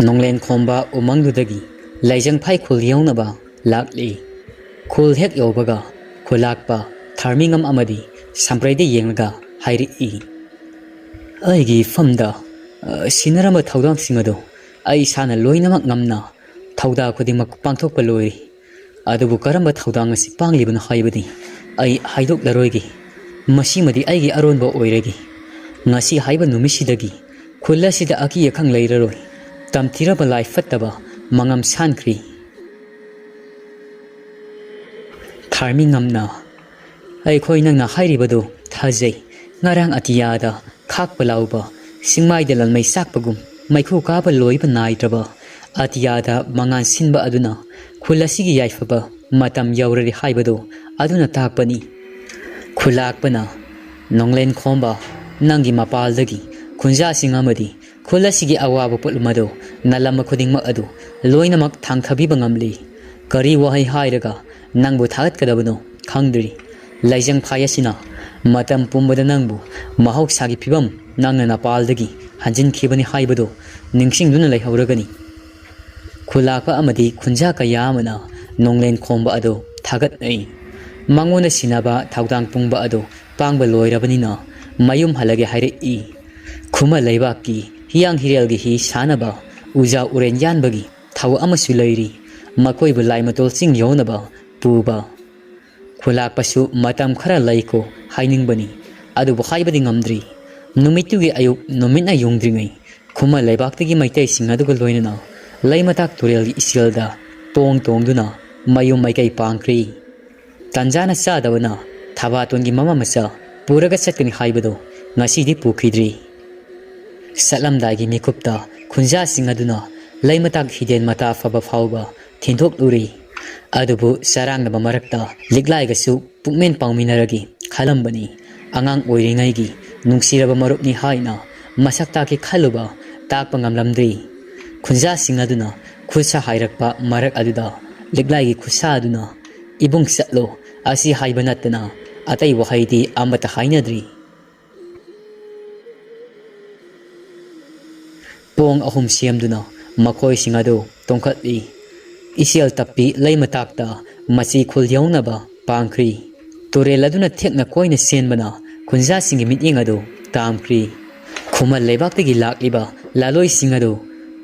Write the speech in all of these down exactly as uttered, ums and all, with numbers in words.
ꯅꯣꯡꯂꯦꯟ ꯈꯣꯝꯕ ꯎꯃꯪꯗꯨꯗꯒꯤ ꯂꯥꯏꯖꯪꯐꯥꯏ ꯈꯨꯜ ꯌꯧꯅꯕ ꯂꯥꯛꯂꯤ꯫ ꯈꯨꯜ ꯍꯦꯛ ꯌꯧꯕꯒ ꯈꯨꯜꯂꯥꯛꯄ ꯊꯥꯔꯃꯤꯉꯝ ꯑꯃꯗꯤ ꯁꯝꯄ꯭ꯔꯩꯗ ꯌꯦꯡꯂꯒ ꯍꯥꯏꯔꯛꯏ, "ꯑꯩꯒꯤ ꯏꯐꯝꯗ, ꯑ, ꯁꯤꯟꯅꯔꯝꯕ ꯊꯧꯗꯥꯡꯁꯤꯡ ꯑꯗꯨ ꯑꯩ ꯏꯁꯥꯅ ꯂꯣꯏꯅꯃꯛ ꯉꯝꯅ ꯊꯧꯗꯥ ꯈꯨꯗꯤꯡꯃꯛ ꯄꯥꯡꯊꯣꯛꯄ ꯂꯣꯏꯔꯤ꯫ ꯑꯗꯨꯕꯨ ꯀꯔꯝꯕ ꯊꯧꯗꯥꯡ ꯑꯁꯤ ꯄꯥꯡꯂꯤꯕꯅꯣ ꯍꯥꯏꯕꯗꯤ ꯑꯩ ꯍꯥꯏꯗꯣꯛꯂꯔꯣꯏꯒꯦ꯫ ꯃꯁꯤꯃꯗꯤ ꯑꯩꯒꯤ ꯑꯔꯣꯟꯕ ꯑꯣꯏꯔꯒꯦ꯫ ꯉꯁꯤ ꯍꯥꯏꯕ ꯅꯨꯃꯤꯠꯁꯤꯗꯒꯤ ꯈꯨꯜ ꯑꯁꯤꯗ ꯑꯀꯤ ꯑꯈꯪ ꯂꯩꯔꯔꯣꯏ꯫ ꯇꯝꯊꯤꯔꯕ ꯂꯥꯏ ꯐꯠꯇꯕ ꯃꯉꯝ ꯁꯥꯟꯈ꯭ꯔꯤ꯫" ꯊꯥꯔꯃꯤꯉꯝꯅ, "ꯑꯩꯈꯣꯏ ꯅꯪꯅ ꯍꯥꯏꯔꯤꯕꯗꯨ ꯊꯥꯖꯩ꯫ ꯉꯔꯥꯡ ꯑꯇꯤꯌꯥꯗ ꯈꯥꯛꯄ ꯂꯥꯎꯕ, ꯁꯤꯡꯃꯥꯏꯗ ꯂꯪꯃꯩ ꯆꯥꯛꯄꯒꯨꯝ ꯃꯩꯈꯨ ꯀꯥꯕ ꯂꯣꯏꯕ ꯅꯥꯏꯗ꯭ꯔꯕ ꯑꯇꯤꯌꯥꯗ ꯃꯉꯥꯜ ꯁꯤꯟꯕ ꯑꯗꯨꯅ ꯈꯨꯜ ꯑꯁꯤꯒꯤ ꯌꯥꯏꯐꯕ ꯃꯇꯝ ꯌꯧꯔꯔꯦ ꯍꯥꯏꯕꯗꯨ ꯑꯗꯨꯅ ꯇꯥꯛꯄꯅꯤ꯫" ꯈꯨꯜꯂꯥꯛꯄꯅ, "ꯅꯣꯡꯂꯦꯟ ꯈꯣꯝꯕ, ꯅꯪꯒꯤ ꯃꯄꯥꯜꯗꯒꯤ ꯈꯨꯟꯖꯥꯁꯤꯡ ꯑꯃꯗꯤ ꯈꯨꯜ ꯑꯁꯤꯒꯤ ꯑꯋꯥꯕ ꯄꯣꯠꯂꯨꯝ ꯑꯗꯨ ꯅꯂꯝꯕ ꯈꯨꯗꯤꯡꯃꯛ ꯑꯗꯨ ꯂꯣꯏꯅꯃꯛ ꯊꯥꯡꯊꯕꯤꯕ ꯉꯝꯂꯤ꯫ ꯀꯔꯤ ꯋꯥꯍꯩ ꯍꯥꯏꯔꯒ ꯅꯪꯕꯨ ꯊꯥꯒꯠꯀꯗꯕꯅꯣ ꯈꯪꯗ꯭ꯔꯤ꯫ ꯂꯥꯏꯖꯪ ꯐꯥꯏ ꯑꯁꯤꯅ ꯃꯇꯝ ꯄꯨꯝꯕꯗ ꯅꯪꯕꯨ ꯃꯍꯧꯁꯥꯒꯤ ꯐꯤꯕꯝ ꯅꯪꯅ ꯅꯄꯥꯜꯗꯒꯤ ꯍꯟꯖꯤꯟꯈꯤꯕꯅꯤ ꯍꯥꯏꯕꯗꯨ ꯅꯤꯡꯁꯤꯡꯗꯨꯅ ꯂꯩꯍꯧꯔꯒꯅꯤ꯫" ꯈꯨꯜꯂꯥꯛꯄ ꯑꯃꯗꯤ ꯈꯨꯟꯖꯥ ꯀꯌꯥ ꯑꯃꯅ ꯅꯣꯡꯂꯦꯟ ꯈꯣꯝꯕ ꯑꯗꯨ ꯊꯥꯒꯠꯅꯩ꯫ ꯃꯉꯣꯟꯗ ꯁꯤꯟꯅꯕ ꯊꯧꯗꯥꯡ ꯄꯨꯡꯕ ꯑꯗꯨ ꯄꯥꯡꯕ ꯂꯣꯏꯔꯕꯅꯤꯅ ꯃꯌꯨꯝ ꯍꯜꯂꯒꯦ ꯍꯥꯏꯔꯛꯏ꯫ ꯈꯨꯃꯟ ꯂꯩꯕꯥꯛꯀꯤ ꯍꯤꯌꯥꯡ ꯍꯤꯔꯦꯜꯒꯤ ꯍꯤ ꯁꯥꯅꯕ ꯎꯖꯥ ꯎꯔꯦꯟ ꯌꯥꯟꯕꯒꯤ ꯊꯧ ꯑꯃꯁꯨ ꯂꯩꯔꯤ꯫ ꯃꯈꯣꯏꯕꯨ ꯂꯥꯏꯃꯇꯣꯜ ꯆꯤꯡ ꯌꯧꯅꯕ ꯄꯨꯕ꯫ ꯈꯨꯜꯂꯥꯛꯄꯁꯨ ꯃꯇꯝ ꯈꯔ ꯂꯩꯀꯣ ꯍꯥꯏꯅꯤꯡꯕꯅꯤ, ꯑꯗꯨꯕꯨ ꯍꯥꯏꯕꯗꯤ ꯉꯝꯗ꯭ꯔꯤ꯫ ꯅꯨꯃꯤꯠꯇꯨꯒꯤ ꯑꯌꯨꯛ ꯅꯨꯃꯤꯠꯅ ꯌꯨꯡꯗ꯭ꯔꯤꯉꯩ ꯈꯨꯃꯟ ꯂꯩꯕꯥꯛꯇꯒꯤ ꯃꯩꯇꯩꯁꯤꯡ ꯑꯗꯨꯒ ꯂꯣꯏꯅꯅ ꯂꯩꯃꯇꯥꯛ ꯇꯨꯔꯦꯜꯒꯤ ꯏꯆꯦꯜꯗ ꯇꯣꯡ ꯇꯣꯡꯗꯨꯅ ꯃꯌꯨꯝ ꯃꯥꯏꯀꯩ ꯄꯥꯡꯈ꯭ꯔꯤ꯫ ꯇꯟꯖꯥꯅ ꯆꯥꯗꯕꯅ ꯊꯕꯥꯇꯣꯟꯒꯤ ꯃꯃꯥ ꯃꯆꯥ ꯄꯨꯔꯒ ꯆꯠꯀꯅꯤ ꯍꯥꯏꯕꯗꯨ ꯉꯁꯤꯗꯤ ꯄꯨꯈꯤꯗ꯭ꯔꯤ꯫ ꯆꯠꯂꯝꯗꯥꯏꯒꯤ ꯃꯤꯀꯨꯞꯇ ꯈꯨꯟꯖꯥꯁꯤꯡ ꯑꯗꯨꯅ ꯂꯩꯃꯇꯥꯛ ꯍꯤꯗꯦꯟ ꯃꯇꯥ ꯐꯕ ꯐꯥꯎꯕ ꯊꯤꯟꯗꯣꯛꯂꯨꯔꯤ꯫ ꯑꯗꯨꯕꯨ ꯆꯔꯥꯡꯅꯕ ꯃꯔꯛꯇ ꯂꯤꯛꯂꯥꯏꯒꯁꯨ ꯄꯨꯛꯃꯦꯟ ꯄꯥꯎꯃꯤꯟꯅꯔꯒꯦ ꯈꯜꯂꯝꯕꯅꯤ꯫ ꯑꯉꯥꯡ ꯑꯣꯏꯔꯤꯉꯩꯒꯤ ꯅꯨꯡꯁꯤꯔꯕ ꯃꯔꯨꯞꯅꯤ ꯍꯥꯏꯅ ꯃꯁꯛ ꯇꯥꯛꯀꯦ ꯈꯜꯂꯨꯕ ꯇꯥꯛꯄ ꯉꯝꯂꯝꯗ꯭ꯔꯤ꯫ ꯈꯨꯟꯖꯥꯁꯤꯡ ꯑꯗꯨꯅ ꯈꯨꯠꯁꯥ ꯍꯥꯏꯔꯛꯄ ꯃꯔꯛ ꯑꯗꯨꯗ ꯂꯤꯛꯂꯥꯏꯒꯤ ꯈꯨꯠꯁꯥ ꯑꯗꯨꯅ "ꯏꯕꯨꯡ ꯆꯠꯂꯣ" ꯑꯁꯤ ꯍꯥꯏꯕ ꯅꯠꯇꯅ ꯑꯇꯩ ꯋꯥꯍꯩꯗꯤ ꯑꯃꯠꯇ ꯍꯥꯏꯅꯗ꯭ꯔꯤ꯫ ꯄꯣꯡ ꯑꯍꯨꯝ ꯁꯦꯝꯗꯨꯅ ꯃꯈꯣꯏꯁꯤꯡ ꯑꯗꯨ ꯇꯣꯡꯈꯠꯂꯤ꯫ ꯏꯆꯦꯜ ꯇꯞꯄꯤ ꯂꯩ ꯃꯇꯥꯛꯇ ꯃꯆꯤ ꯈꯨꯜ ꯌꯧꯅꯕ ꯄꯥꯡꯈ꯭ꯔꯤ꯫ ꯇꯨꯔꯦꯜ ꯑꯗꯨꯅ ꯊꯦꯛꯅ ꯀꯣꯏꯅ ꯆꯦꯟꯕꯅ ꯈꯨꯟꯖꯥꯁꯤꯡꯒꯤ ꯃꯤꯠꯌꯦꯡ ꯑꯗꯨ ꯇꯥꯝꯈ꯭ꯔꯤ꯫ ꯈꯨꯃꯟ ꯂꯩꯕꯥꯛꯇꯒꯤ ꯂꯥꯛꯂꯤꯕ ꯂꯥꯂꯣꯏꯁꯤꯡ ꯑꯗꯨ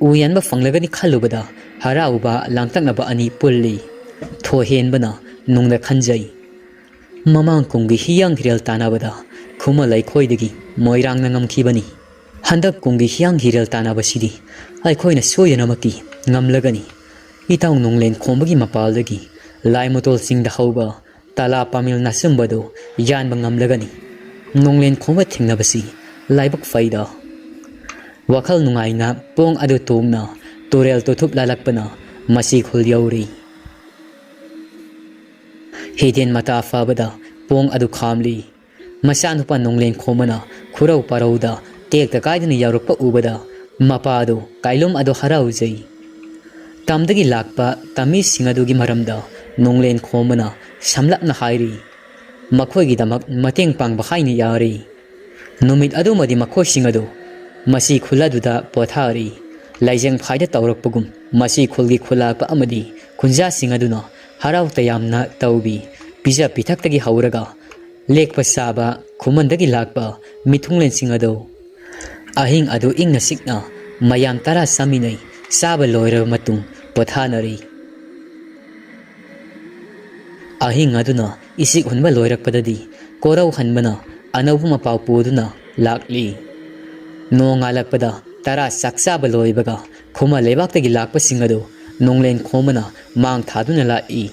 ꯎ ꯌꯥꯟꯕ ꯐꯪꯂꯒꯅꯤ ꯈꯜꯂꯨꯕꯗ ꯍꯔꯥꯎꯕ ꯂꯥꯡꯇꯛꯅꯕ ꯑꯅꯤ ꯄꯨꯜꯂꯤ꯫ ꯊꯣꯏꯍꯦꯟꯕꯅ ꯅꯨꯡꯗ ꯈꯟꯖꯩ꯫ ꯃꯃꯥꯡ ꯀꯨꯝꯒꯤ ꯍꯤꯌꯥꯡ ꯍꯤꯔꯦꯜ ꯇꯥꯟꯅꯕꯗ ꯈꯨꯃꯟ ꯂꯩꯈꯣꯏꯗꯒꯤ ꯃꯣꯏꯔꯥꯡꯅ ꯉꯝꯈꯤꯕꯅꯤ꯫ ꯍꯟꯗꯛ ꯀꯨꯝꯒꯤ ꯍꯤꯌꯥꯡ ꯍꯤꯔꯦꯜ ꯇꯥꯟꯅꯕꯁꯤꯗꯤ ꯑꯩꯈꯣꯏꯅ ꯁꯣꯏꯗꯅꯃꯛꯀꯤ ꯉꯝꯂꯒꯅꯤ꯫ ꯏꯇꯥꯎ ꯅꯣꯡꯂꯦꯟ ꯈꯣꯝꯕꯒꯤ ꯃꯄꯥꯜꯗꯒꯤ ꯂꯥꯏꯃꯇꯣꯜ ꯆꯤꯡꯗ ꯍꯧꯕ ꯇꯂꯥ ꯄꯥꯃꯦꯜ ꯅꯥꯆꯨꯝꯕꯗꯨ ꯌꯥꯟꯕ ꯉꯝꯂꯒꯅꯤ꯫ ꯅꯣꯡꯂꯦꯟ ꯈꯣꯝꯕ ꯊꯦꯡꯅꯕꯁꯤ ꯂꯥꯏꯕꯛ ꯐꯩꯗ꯫ ꯋꯥꯈꯜ ꯅꯨꯡꯉꯥꯏꯅ ꯄꯣꯡ ꯑꯗꯨ ꯇꯣꯡꯅ ꯇꯨꯔꯦꯜ ꯇꯨꯊꯨꯞ ꯂꯥꯜꯂꯛꯄꯅ ꯃꯆꯤ ꯈꯨꯜ ꯌꯧꯔꯤ꯫ ꯍꯤꯗꯦꯟ ꯃꯇꯥ ꯐꯥꯕꯗ ꯄꯣꯡ ꯑꯗꯨ ꯈꯥꯝꯂꯤ꯫ ꯃꯆꯥꯅꯨꯄꯥ ꯅꯣꯡꯂꯦꯟ ꯈꯣꯝꯕꯅ ꯈꯨꯔꯧ ꯄꯥꯔꯧꯗ ꯇꯦꯛꯇ ꯀꯥꯏꯗꯅ ꯌꯥꯎꯔꯛꯄ ꯎꯕꯗ ꯃꯄꯥꯗꯨ ꯀꯥꯏꯂꯨꯝ ꯑꯗꯨ ꯍꯔꯥꯎꯖꯩ꯫ ꯇꯝꯗꯒꯤ ꯂꯥꯛꯄ ꯇꯝꯃꯤꯁꯤꯡ ꯑꯗꯨꯒꯤ ꯃꯔꯝꯗ ꯅꯣꯡꯂꯦꯟ ꯈꯣꯝꯕꯅ ꯁꯝꯂꯞꯅ ꯍꯥꯏꯔꯤ꯫ ꯃꯈꯣꯏꯒꯤꯗꯃꯛ ꯃꯇꯦꯡ ꯄꯥꯡꯕ ꯍꯥꯏꯅ ꯌꯥꯔꯤ꯫ ꯅꯨꯃꯤꯠ ꯑꯗꯨꯃꯗꯤ ꯃꯈꯣꯏꯁꯤꯡ ꯑꯗꯨ ꯃꯁꯤ ꯈꯨꯜ ꯑꯗꯨꯗ ꯄꯣꯊꯥꯔꯤ꯫ ꯂꯥꯏꯖꯪ ꯐꯥꯏꯗ ꯇꯧꯔꯛꯄꯒꯨꯝ ꯃꯁꯤ ꯈꯨꯜꯒꯤ ꯈꯨꯜꯂꯥꯛꯄ ꯑꯃꯗꯤ ꯈꯨꯟꯖꯥꯁꯤꯡ ꯑꯗꯨꯅ ꯍꯔꯥꯎ ꯇꯌꯥꯝꯅ ꯇꯧꯕꯤ꯫ ꯄꯤꯖ ꯄꯤꯊꯛꯇꯒꯤ ꯍꯧꯔꯒ ꯂꯦꯛꯄ ꯆꯥꯕ, ꯈꯨꯃꯟꯗꯒꯤ ꯂꯥꯛꯄ ꯃꯤꯊꯨꯡꯂꯦꯟꯁꯤꯡ ꯑꯗꯨ꯫ ꯑꯍꯤꯡ ꯑꯗꯨ ꯏꯪꯅ ꯆꯤꯛꯅ ꯃꯌꯥꯝ ꯇꯔꯥ ꯆꯥꯃꯤꯟꯅꯩ꯫ ꯆꯥꯕ ꯂꯣꯏꯔꯕ ꯃꯇꯨꯡ ꯄꯣꯊꯥꯅꯔꯤ꯫ ꯑꯍꯤꯡ ꯑꯗꯨꯅ ꯏꯁꯤꯛ ꯍꯨꯟꯕ ꯂꯣꯏꯔꯛꯄꯗꯗꯤ ꯀꯣꯔꯧ ꯍꯟꯕꯅ ꯑꯅꯧꯕ ꯃꯄꯥꯎ ꯄꯨꯗꯨꯅ ꯂꯥꯛꯂꯤ꯫ ꯅꯣꯡꯉꯥꯜꯂꯛꯄꯗ ꯇꯔꯥ ꯆꯥꯛ ꯆꯥꯕ ꯂꯣꯏꯕꯒ ꯈꯨꯃꯟ ꯂꯩꯕꯥꯛꯇꯒꯤ ꯂꯥꯛꯄꯁꯤꯡ ꯑꯗꯨ ꯅꯣꯡꯂꯦꯟ ꯈꯣꯝꯕꯅ ꯃꯥꯡ ꯊꯥꯗꯨꯅ ꯂꯥꯛꯏ꯫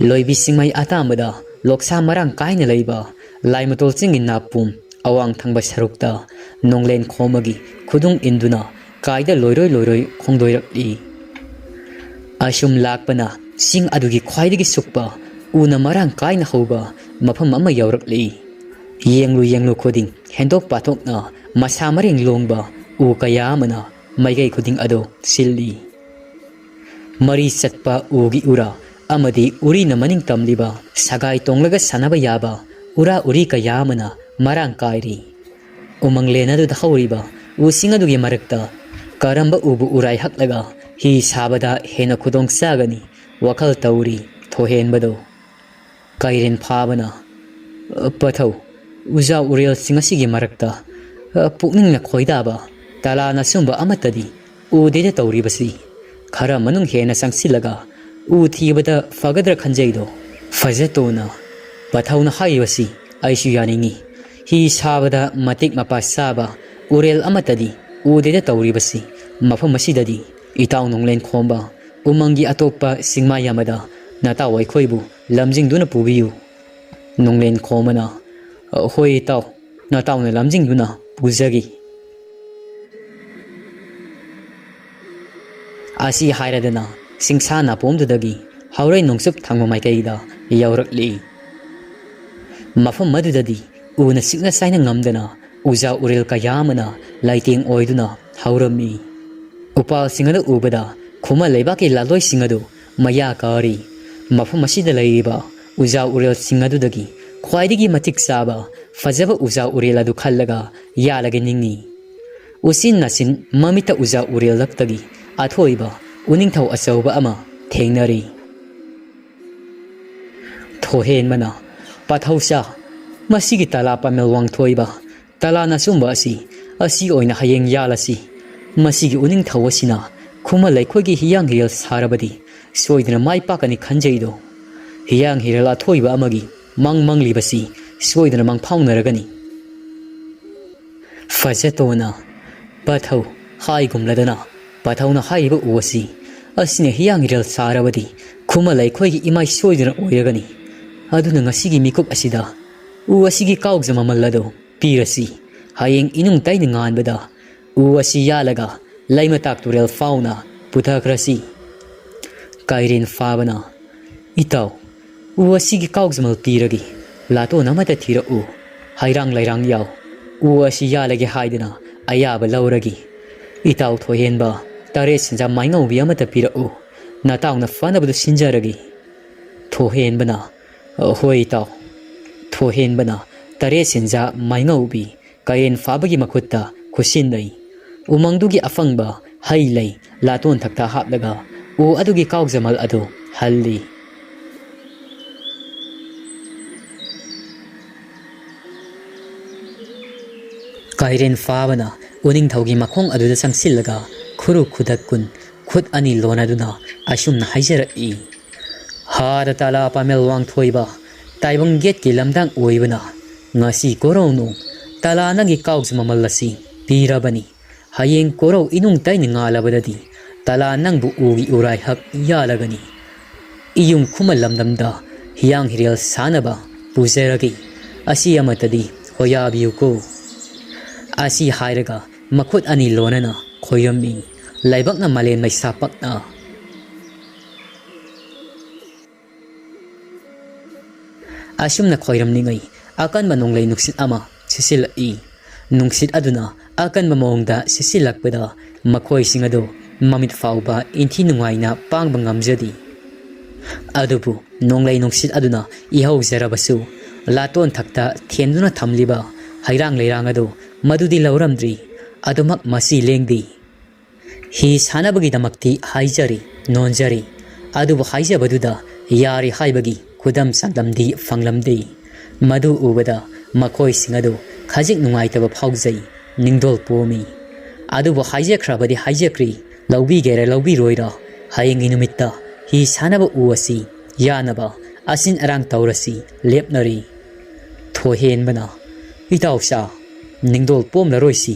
ꯂꯣꯏꯕꯤ ꯆꯤꯡꯃꯩ ꯑꯇꯥꯝꯕꯗ ꯂꯣꯛꯁꯥ ꯃꯔꯥꯡ ꯀꯥꯏꯅ ꯂꯩꯕ ꯂꯥꯏꯃꯇꯣꯜ ꯆꯤꯡꯒꯤ ꯅꯥꯄꯨꯝ ꯑꯋꯥꯡ ꯊꯪꯕ ꯁꯔꯨꯛꯇ ꯅꯣꯡꯂꯦꯟ ꯈꯣꯝꯕꯒꯤ ꯈꯨꯗꯨꯡ ꯏꯟꯗꯨꯅ ꯀꯥꯏꯗ ꯂꯣꯏꯔꯣꯏ ꯂꯣꯏꯔꯣꯏ ꯈꯣꯡꯗꯣꯏꯔꯛꯂꯤ꯫ ꯑꯁꯨꯝ ꯂꯥꯛꯄꯅ ꯆꯤꯡ ꯑꯗꯨꯒꯤ ꯈ꯭ꯋꯥꯏꯗꯒꯤ ꯁꯨꯛꯄ ꯎꯅ ꯃꯔꯥꯡ ꯀꯥꯏꯅ ꯍꯧꯕ ꯃꯐꯝ ꯑꯃ ꯌꯧꯔꯛꯂꯤ꯫ ꯌꯦꯡꯂꯨ ꯌꯦꯡꯂꯨ ꯈꯨꯗꯤꯡ ꯍꯦꯟꯗꯣꯛ ꯄꯥꯊꯣꯛꯅ ꯃꯁꯥ ꯃꯔꯦꯡ ꯂꯣꯡꯕ ꯎ ꯀꯌꯥ ꯑꯃꯅ ꯃꯥꯏꯀꯩ ꯈꯨꯗꯤꯡ ꯑꯗꯨ ꯁꯤꯜꯂꯤ꯫ ꯃꯔꯤ ꯆꯠꯄ ꯎꯒꯤ ꯎꯔꯥ ꯑꯃꯗꯤ ꯎꯔꯤꯅ ꯃꯅꯤꯡ ꯇꯝꯂꯤꯕ ꯁꯒꯥꯏ ꯇꯣꯡꯂꯒ ꯁꯥꯟꯅꯕ ꯌꯥꯕ ꯎꯔꯥ ꯎꯔꯤ ꯀꯌꯥ ꯑꯃꯅ ꯃꯔꯥꯡ ꯀꯥꯏꯔꯤ꯫ ꯎꯃꯪꯂꯦꯟ ꯑꯗꯨꯗ ꯍꯧꯔꯤꯕ ꯎꯁꯤꯡ ꯑꯗꯨꯒꯤ ꯃꯔꯛꯇ ꯀꯔꯝꯕ ꯎꯕꯨ ꯎꯔꯥꯏ ꯍꯛꯂꯒ ꯍꯤ ꯁꯥꯕꯗ ꯍꯦꯟꯅ ꯈꯨꯗꯣꯡ ꯆꯥꯒꯅꯤ ꯋꯥꯈꯜ ꯇꯧꯔꯤ ꯊꯣꯏꯍꯦꯟꯕꯗꯣ꯫ ꯀꯩꯔꯦꯟ ꯐꯥꯕꯅ, "ꯄꯊꯧ, ꯎꯖꯥ ꯎꯔꯦꯜꯁꯤꯡ ꯑꯁꯤꯒꯤ ꯃꯔꯛꯇ ꯄꯨꯛꯅꯤꯡꯅ ꯈꯣꯏꯗꯥꯕ ꯇꯂꯥꯅ ꯁꯨꯝꯕ ꯑꯃꯠꯇꯗꯤ ꯎꯗꯦꯗ ꯇꯧꯔꯤꯕꯁꯤ꯫ ꯈꯔ ꯃꯅꯨꯡ ꯍꯦꯟꯅ ꯆꯪꯁꯤꯜꯂꯒ ꯎ ꯊꯤꯕꯗ ꯐꯒꯗ꯭ꯔꯥ ꯈꯟꯖꯩꯗꯣ꯫ ꯐꯖꯇꯣꯅ, ꯄꯊꯧꯅ ꯍꯥꯏꯔꯤꯕꯁꯤ ꯑꯩꯁꯨ ꯌꯥꯅꯤꯡꯏ꯫ ꯍꯤ ꯁꯥꯕꯗ ꯃꯇꯤꯛ ꯃꯄꯥ ꯆꯥꯕ ꯎꯔꯦꯜ ꯑꯃꯠꯇꯗꯤ ꯎꯗꯦꯗ ꯇꯧꯔꯤꯕꯁꯤ꯫ ꯃꯐꯝ ꯑꯁꯤꯗꯗꯤ ꯏꯇꯥꯎ ꯅꯣꯡꯂꯦꯟ ꯈꯣꯝꯕ ꯎꯃꯪꯒꯤ ꯑꯇꯣꯞꯄ ꯆꯤꯡꯃꯥꯏ ꯑꯃꯗ ꯅꯇꯥꯎ ꯑꯩꯈꯣꯏꯕꯨ ꯂꯝꯖꯤꯡꯗꯨꯅ ꯄꯨꯕꯤꯌꯨ꯫" ꯅꯣꯡꯂꯦꯟ ꯈꯣꯝꯕꯅ, "ꯍꯣꯏ ꯏꯇꯥꯎ, ꯅꯇꯥꯎꯅ ꯂꯝꯖꯤꯡꯗꯨꯅ ꯄꯨꯖꯒꯦ꯫" ꯑꯁꯤ ꯍꯥꯏꯔꯗꯅ ꯁꯤꯡꯁꯥ ꯅꯥꯄꯣꯝꯗꯨꯗꯒꯤ ꯍꯧꯔꯩ ꯅꯣꯡꯆꯨꯞ ꯊꯪꯕ ꯃꯥꯏꯀꯩꯗ ꯌꯧꯔꯛꯂꯤ꯫ ꯃꯐꯝ ꯑꯗꯨꯗꯗꯤ ꯎꯅ ꯁꯤꯛꯅ ꯆꯥꯏꯅ ꯉꯝꯗꯅ ꯎꯖꯥ ꯎꯔꯦꯜ ꯀꯌꯥ ꯑꯃꯅ ꯂꯩꯇꯦꯡ ꯑꯣꯏꯗꯨꯅ ꯍꯧꯔꯝꯃꯤ꯫ ꯎꯄꯥꯜꯁꯤꯡ ꯑꯗꯨ ꯎꯕꯗ ꯈꯨꯃꯟ ꯂꯩꯕꯥꯛꯀꯤ ꯂꯥꯂꯣꯏꯁꯤꯡ ꯑꯗꯨ ꯃꯌꯥ ꯀꯥꯔꯤ꯫ ꯃꯐꯝ ꯑꯁꯤꯗ ꯂꯩꯔꯤꯕ ꯎꯖꯥ ꯎꯔꯦꯜꯁꯤꯡ ꯑꯗꯨꯗꯒꯤ ꯈ꯭ꯋꯥꯏꯗꯒꯤ ꯃꯇꯤꯛ ꯆꯥꯕ ꯐꯖꯕ ꯎꯖꯥ ꯎꯔꯦꯜ ꯑꯗꯨ ꯈꯜꯂꯒ ꯌꯥꯜꯂꯒ ꯅꯤꯡꯏ꯫ ꯎꯆꯤꯟ ꯅꯥꯆꯤꯟ ꯃꯃꯤꯠꯇ ꯎꯖꯥ ꯎꯔꯦꯜꯂꯛꯇꯒꯤ ꯑꯊꯣꯏꯕ ꯎꯅꯤꯡꯊꯧ ꯑꯆꯧꯕ ꯑꯃ ꯊꯦꯡꯅꯔꯤ꯫ ꯊꯣꯏꯍꯦꯟꯕꯅ, "ꯄꯥꯊꯧꯁꯥ, ꯃꯁꯤꯒꯤ ꯇꯂꯥ ꯄꯥꯃꯦꯜ ꯋꯥꯡꯊꯣꯏꯕ ꯇꯂꯥꯅ ꯁꯨꯝꯕ ꯑꯁꯤ, ꯑꯁꯤ ꯑꯣꯏꯅ ꯍꯌꯦꯡ ꯌꯥꯜꯂꯁꯤ꯫ ꯃꯁꯤꯒꯤ ꯎꯅꯤꯡꯊꯧ ꯑꯁꯤꯅ ꯈꯨꯃꯟ ꯂꯩꯈꯣꯏꯒꯤ ꯍꯤꯌꯥꯡ ꯍꯤꯔꯦꯜ ꯁꯥꯔꯕꯗꯤ ꯁꯣꯏꯗꯅ ꯃꯥꯏ ꯄꯥꯛꯀꯅꯤ ꯈꯟꯖꯩꯗꯣ꯫ ꯍꯤꯌꯥꯡ ꯍꯤꯔꯦꯜ ꯑꯊꯣꯏꯕ ꯑꯃꯒꯤ ꯃꯪ ꯃꯪꯂꯤꯕꯁꯤ ꯁꯣꯏꯗꯅ ꯃꯪꯐꯥꯎꯅꯔꯒꯅꯤ꯫" ꯐꯖꯇꯣꯅ, "ꯄꯥꯊꯧ, ꯍꯥꯏꯒꯨꯝꯂꯗꯅ ꯄꯥꯊꯧꯅ ꯍꯥꯏꯔꯤꯕ ꯎ ꯑꯁꯤ, ꯑꯁꯤꯅ ꯍꯤꯌꯥꯡ ꯍꯤꯔꯦꯜ ꯁꯥꯔꯕꯗꯤ ꯈꯨꯃꯟ ꯂꯩꯈꯣꯏꯒꯤ ꯏꯃꯥꯏ ꯁꯣꯏꯗꯅ ꯑꯣꯏꯔꯒꯅꯤ꯫ ꯑꯗꯨꯅ ꯉꯁꯤꯒꯤ ꯃꯤꯀꯨꯞ ꯑꯁꯤꯗ ꯎ ꯑꯁꯤꯒꯤ ꯀꯥꯎꯖ ꯃꯃꯜ ꯑꯗꯨ ꯄꯤꯔꯁꯤ꯫ ꯍꯌꯦꯡ ꯏꯅꯨꯡ ꯇꯩꯅ ꯉꯥꯟꯕꯗ ꯎ ꯑꯁꯤ ꯌꯥꯜꯂꯒ ꯂꯩꯃꯇꯥꯛ ꯇꯨꯔꯦꯜ ꯐꯥꯎꯅ ꯄꯨꯊꯈ꯭ꯔꯁꯤ꯫" ꯀꯥꯏꯔꯦꯟ ꯐꯥꯕꯅ, "ꯏꯇꯥꯎ, ꯎ ꯑꯁꯤꯒꯤ ꯀꯥꯎꯖꯃꯜ ꯄꯤꯔꯒꯦ꯫ ꯂꯥꯇꯣꯟ ꯑꯃꯠꯇ ꯊꯤꯔꯛꯎ꯫ ꯍꯩꯔꯥꯡ ꯂꯩꯔꯥꯡ ꯌꯥꯎ꯫ ꯎ ꯑꯁꯤ ꯌꯥꯜꯂꯒꯦ ꯍꯥꯏꯗꯅ ꯑꯌꯥꯕ ꯂꯧꯔꯒꯦ꯫ ꯏꯇꯥꯎ ꯊꯣꯏꯍꯦꯟꯕ, ꯇꯔꯦꯠ ꯁꯦꯟꯖꯥ ꯃꯥꯏꯉꯧꯕꯤ ꯑꯃꯠꯇ ꯄꯤꯔꯛꯎ꯫ ꯅꯇꯥꯎꯅ ꯐꯅꯕꯗꯨ ꯁꯤꯟꯖꯔꯒꯦ꯫" ꯊꯣꯏꯍꯦꯟꯕꯅ, "ꯍꯣꯏ ꯏꯇꯥꯎ꯫" ꯊꯣꯏꯍꯦꯟꯕꯅ ꯇꯔꯦꯠ ꯁꯦꯟꯖꯥ ꯃꯥꯏꯉꯧꯕꯤ ꯀꯥꯏꯔꯦꯟ ꯐꯥꯕꯒꯤ ꯃꯈꯨꯠꯇ ꯈꯨꯠꯁꯤꯟꯅꯩ꯫ ꯎꯃꯪꯗꯨꯒꯤ ꯑꯐꯪꯕ ꯍꯩ ꯂꯩ ꯂꯥꯇꯣꯟ ꯊꯛꯇ ꯍꯥꯞꯂꯒ ꯎ ꯑꯗꯨꯒꯤ ꯀꯥꯎꯖꯃꯜ ꯑꯗꯨ ꯍꯜꯂꯤ꯫ ꯀꯥꯏꯔꯦꯟ ꯐꯥꯕꯅ ꯎꯅꯤꯡꯊꯧꯒꯤ ꯃꯈꯣꯡ ꯑꯗꯨꯗ ꯆꯪꯁꯤꯜꯂꯒ ꯈꯨꯔꯨ ꯈꯨꯗꯛ ꯀꯨꯟ ꯈꯨꯠ ꯑꯅꯤ ꯂꯣꯟꯅꯗꯨꯅ ꯑꯁꯨꯝꯅ ꯍꯥꯏꯖꯔꯛꯏ, "ꯍꯥꯗ ꯇꯥꯂꯥ ꯄꯥꯃꯦꯜ ꯋꯥꯡꯊꯣꯏꯕ, ꯇꯥꯏꯕꯪ ꯒꯦꯠꯀꯤ ꯂꯝꯗꯥꯡ ꯑꯣꯏꯕꯅ ꯉꯁꯤ ꯀꯣꯔꯧꯅꯨ ꯇꯥꯂꯥ ꯅꯪꯒꯤ ꯀꯥꯎꯖ ꯃꯃꯜ ꯑꯁꯤ ꯄꯤꯔꯕꯅꯤ꯫ ꯍꯌꯦꯡ ꯀꯣꯔꯧ ꯏꯅꯨꯡ ꯇꯩꯅ ꯉꯥꯜꯂꯕꯗꯗꯤ ꯇꯥꯂꯥ ꯅꯪꯕꯨ ꯎꯒꯤ ꯎꯔꯥꯏ ꯍꯛ ꯌꯥꯜꯂꯒꯅꯤ꯫ ꯏꯌꯨꯝ ꯈꯨꯃꯟ ꯂꯝꯗꯝꯗ ꯍꯤꯌꯥꯡ ꯍꯤꯔꯦꯜ ꯁꯥꯟꯅꯕ ꯄꯨꯖꯔꯒꯦ꯫ ꯑꯁꯤ ꯑꯃꯠꯇꯗꯤ ꯍꯣꯌꯥꯕꯤꯌꯨꯀꯣ"꯫ ꯑꯁꯤ ꯍꯥꯏꯔꯒ ꯃꯈꯨꯠ ꯑꯅꯤ ꯂꯣꯟꯅꯅ ꯈꯣꯏꯔꯝꯃꯤ꯫ ꯂꯥꯏꯕꯛꯅ ꯃꯥꯂꯦꯝ ꯃꯩꯁꯥ ꯄꯛꯅ꯫ ꯑꯁꯨꯝꯅ ꯈꯣꯏꯔꯝꯂꯤꯉꯩ ꯑꯀꯟꯕ ꯅꯣꯡꯂꯩ ꯅꯨꯡꯁꯤꯠ ꯑꯃ ꯁꯤꯠꯆꯤꯜꯂꯛꯏ꯫ ꯅꯨꯡꯁꯤꯠ ꯑꯗꯨꯅ ꯑꯀꯟꯕ ꯃꯑꯣꯡꯗ ꯁꯤꯠꯆꯤꯜꯂꯛꯄꯗ ꯃꯈꯣꯏꯁꯤꯡ ꯑꯗꯨ ꯃꯃꯤꯠ ꯐꯥꯎꯕ ꯏꯟꯊꯤ ꯅꯨꯡꯉꯥꯏꯅ ꯄꯥꯡꯕ ꯉꯝꯖꯗꯦ꯫ ꯑꯗꯨꯕꯨ ꯅꯣꯡꯂꯩ ꯅꯨꯡꯁꯤꯠ ꯑꯗꯨꯅ ꯏꯍꯧꯖꯔꯕꯁꯨ ꯂꯥꯇꯣꯟ ꯊꯛꯇ ꯊꯦꯟꯗꯨꯅ ꯊꯝꯂꯤꯕ ꯍꯩꯔꯥꯡ ꯂꯩꯔꯥꯡ ꯑꯗꯨ ꯃꯗꯨꯗꯤ ꯂꯧꯔꯝꯗ꯭ꯔꯤ꯫ ꯑꯗꯨꯃꯛ ꯃꯁꯤ ꯂꯦꯡꯗꯦ꯫ ꯍꯤ ꯁꯥꯟꯅꯕꯒꯤꯗꯃꯛꯇꯤ ꯍꯥꯏꯖꯔꯤ, ꯅꯣꯟꯖꯔꯤ, ꯑꯗꯨꯕꯨ ꯍꯥꯏꯖꯕꯗꯨꯗ ꯌꯥꯔꯦ ꯍꯥꯏꯕꯒꯤ ꯈꯨꯗꯝ ꯆꯥꯡꯗꯝꯗꯤ ꯐꯪꯂꯝꯗꯦ꯫ ꯃꯗꯨ ꯎꯕꯗ ꯃꯈꯣꯏꯁꯤꯡ ꯑꯗꯨ ꯈꯖꯤꯛ ꯅꯨꯡꯉꯥꯏꯇꯕ ꯐꯥꯎꯖꯩ, ꯅꯤꯡꯗꯣꯜ ꯄꯣꯝꯃꯤ꯫ ꯑꯗꯨꯕꯨ ꯍꯥꯏꯖꯈ꯭ꯔꯕꯗꯤ ꯍꯥꯏꯖꯈ꯭ꯔꯤ, ꯂꯧꯕꯤꯒꯦꯔꯥ ꯂꯧꯕꯤꯔꯣꯏꯔꯥ, ꯍꯌꯦꯡꯒꯤ ꯅꯨꯃꯤꯠꯇ ꯍꯤ ꯁꯥꯟꯅꯕ ꯎ ꯑꯁꯤ ꯌꯥꯅꯕ ꯑꯁꯤꯟ ꯑꯔꯥꯡ ꯇꯧꯔꯁꯤ ꯂꯦꯞꯅꯔꯤ꯫ ꯊꯣꯏꯍꯦꯟꯕꯅ, "ꯏꯇꯥꯎꯁꯥ, ꯅꯤꯡꯗꯣꯜ ꯄꯣꯝꯂꯔꯣꯏꯁꯤ,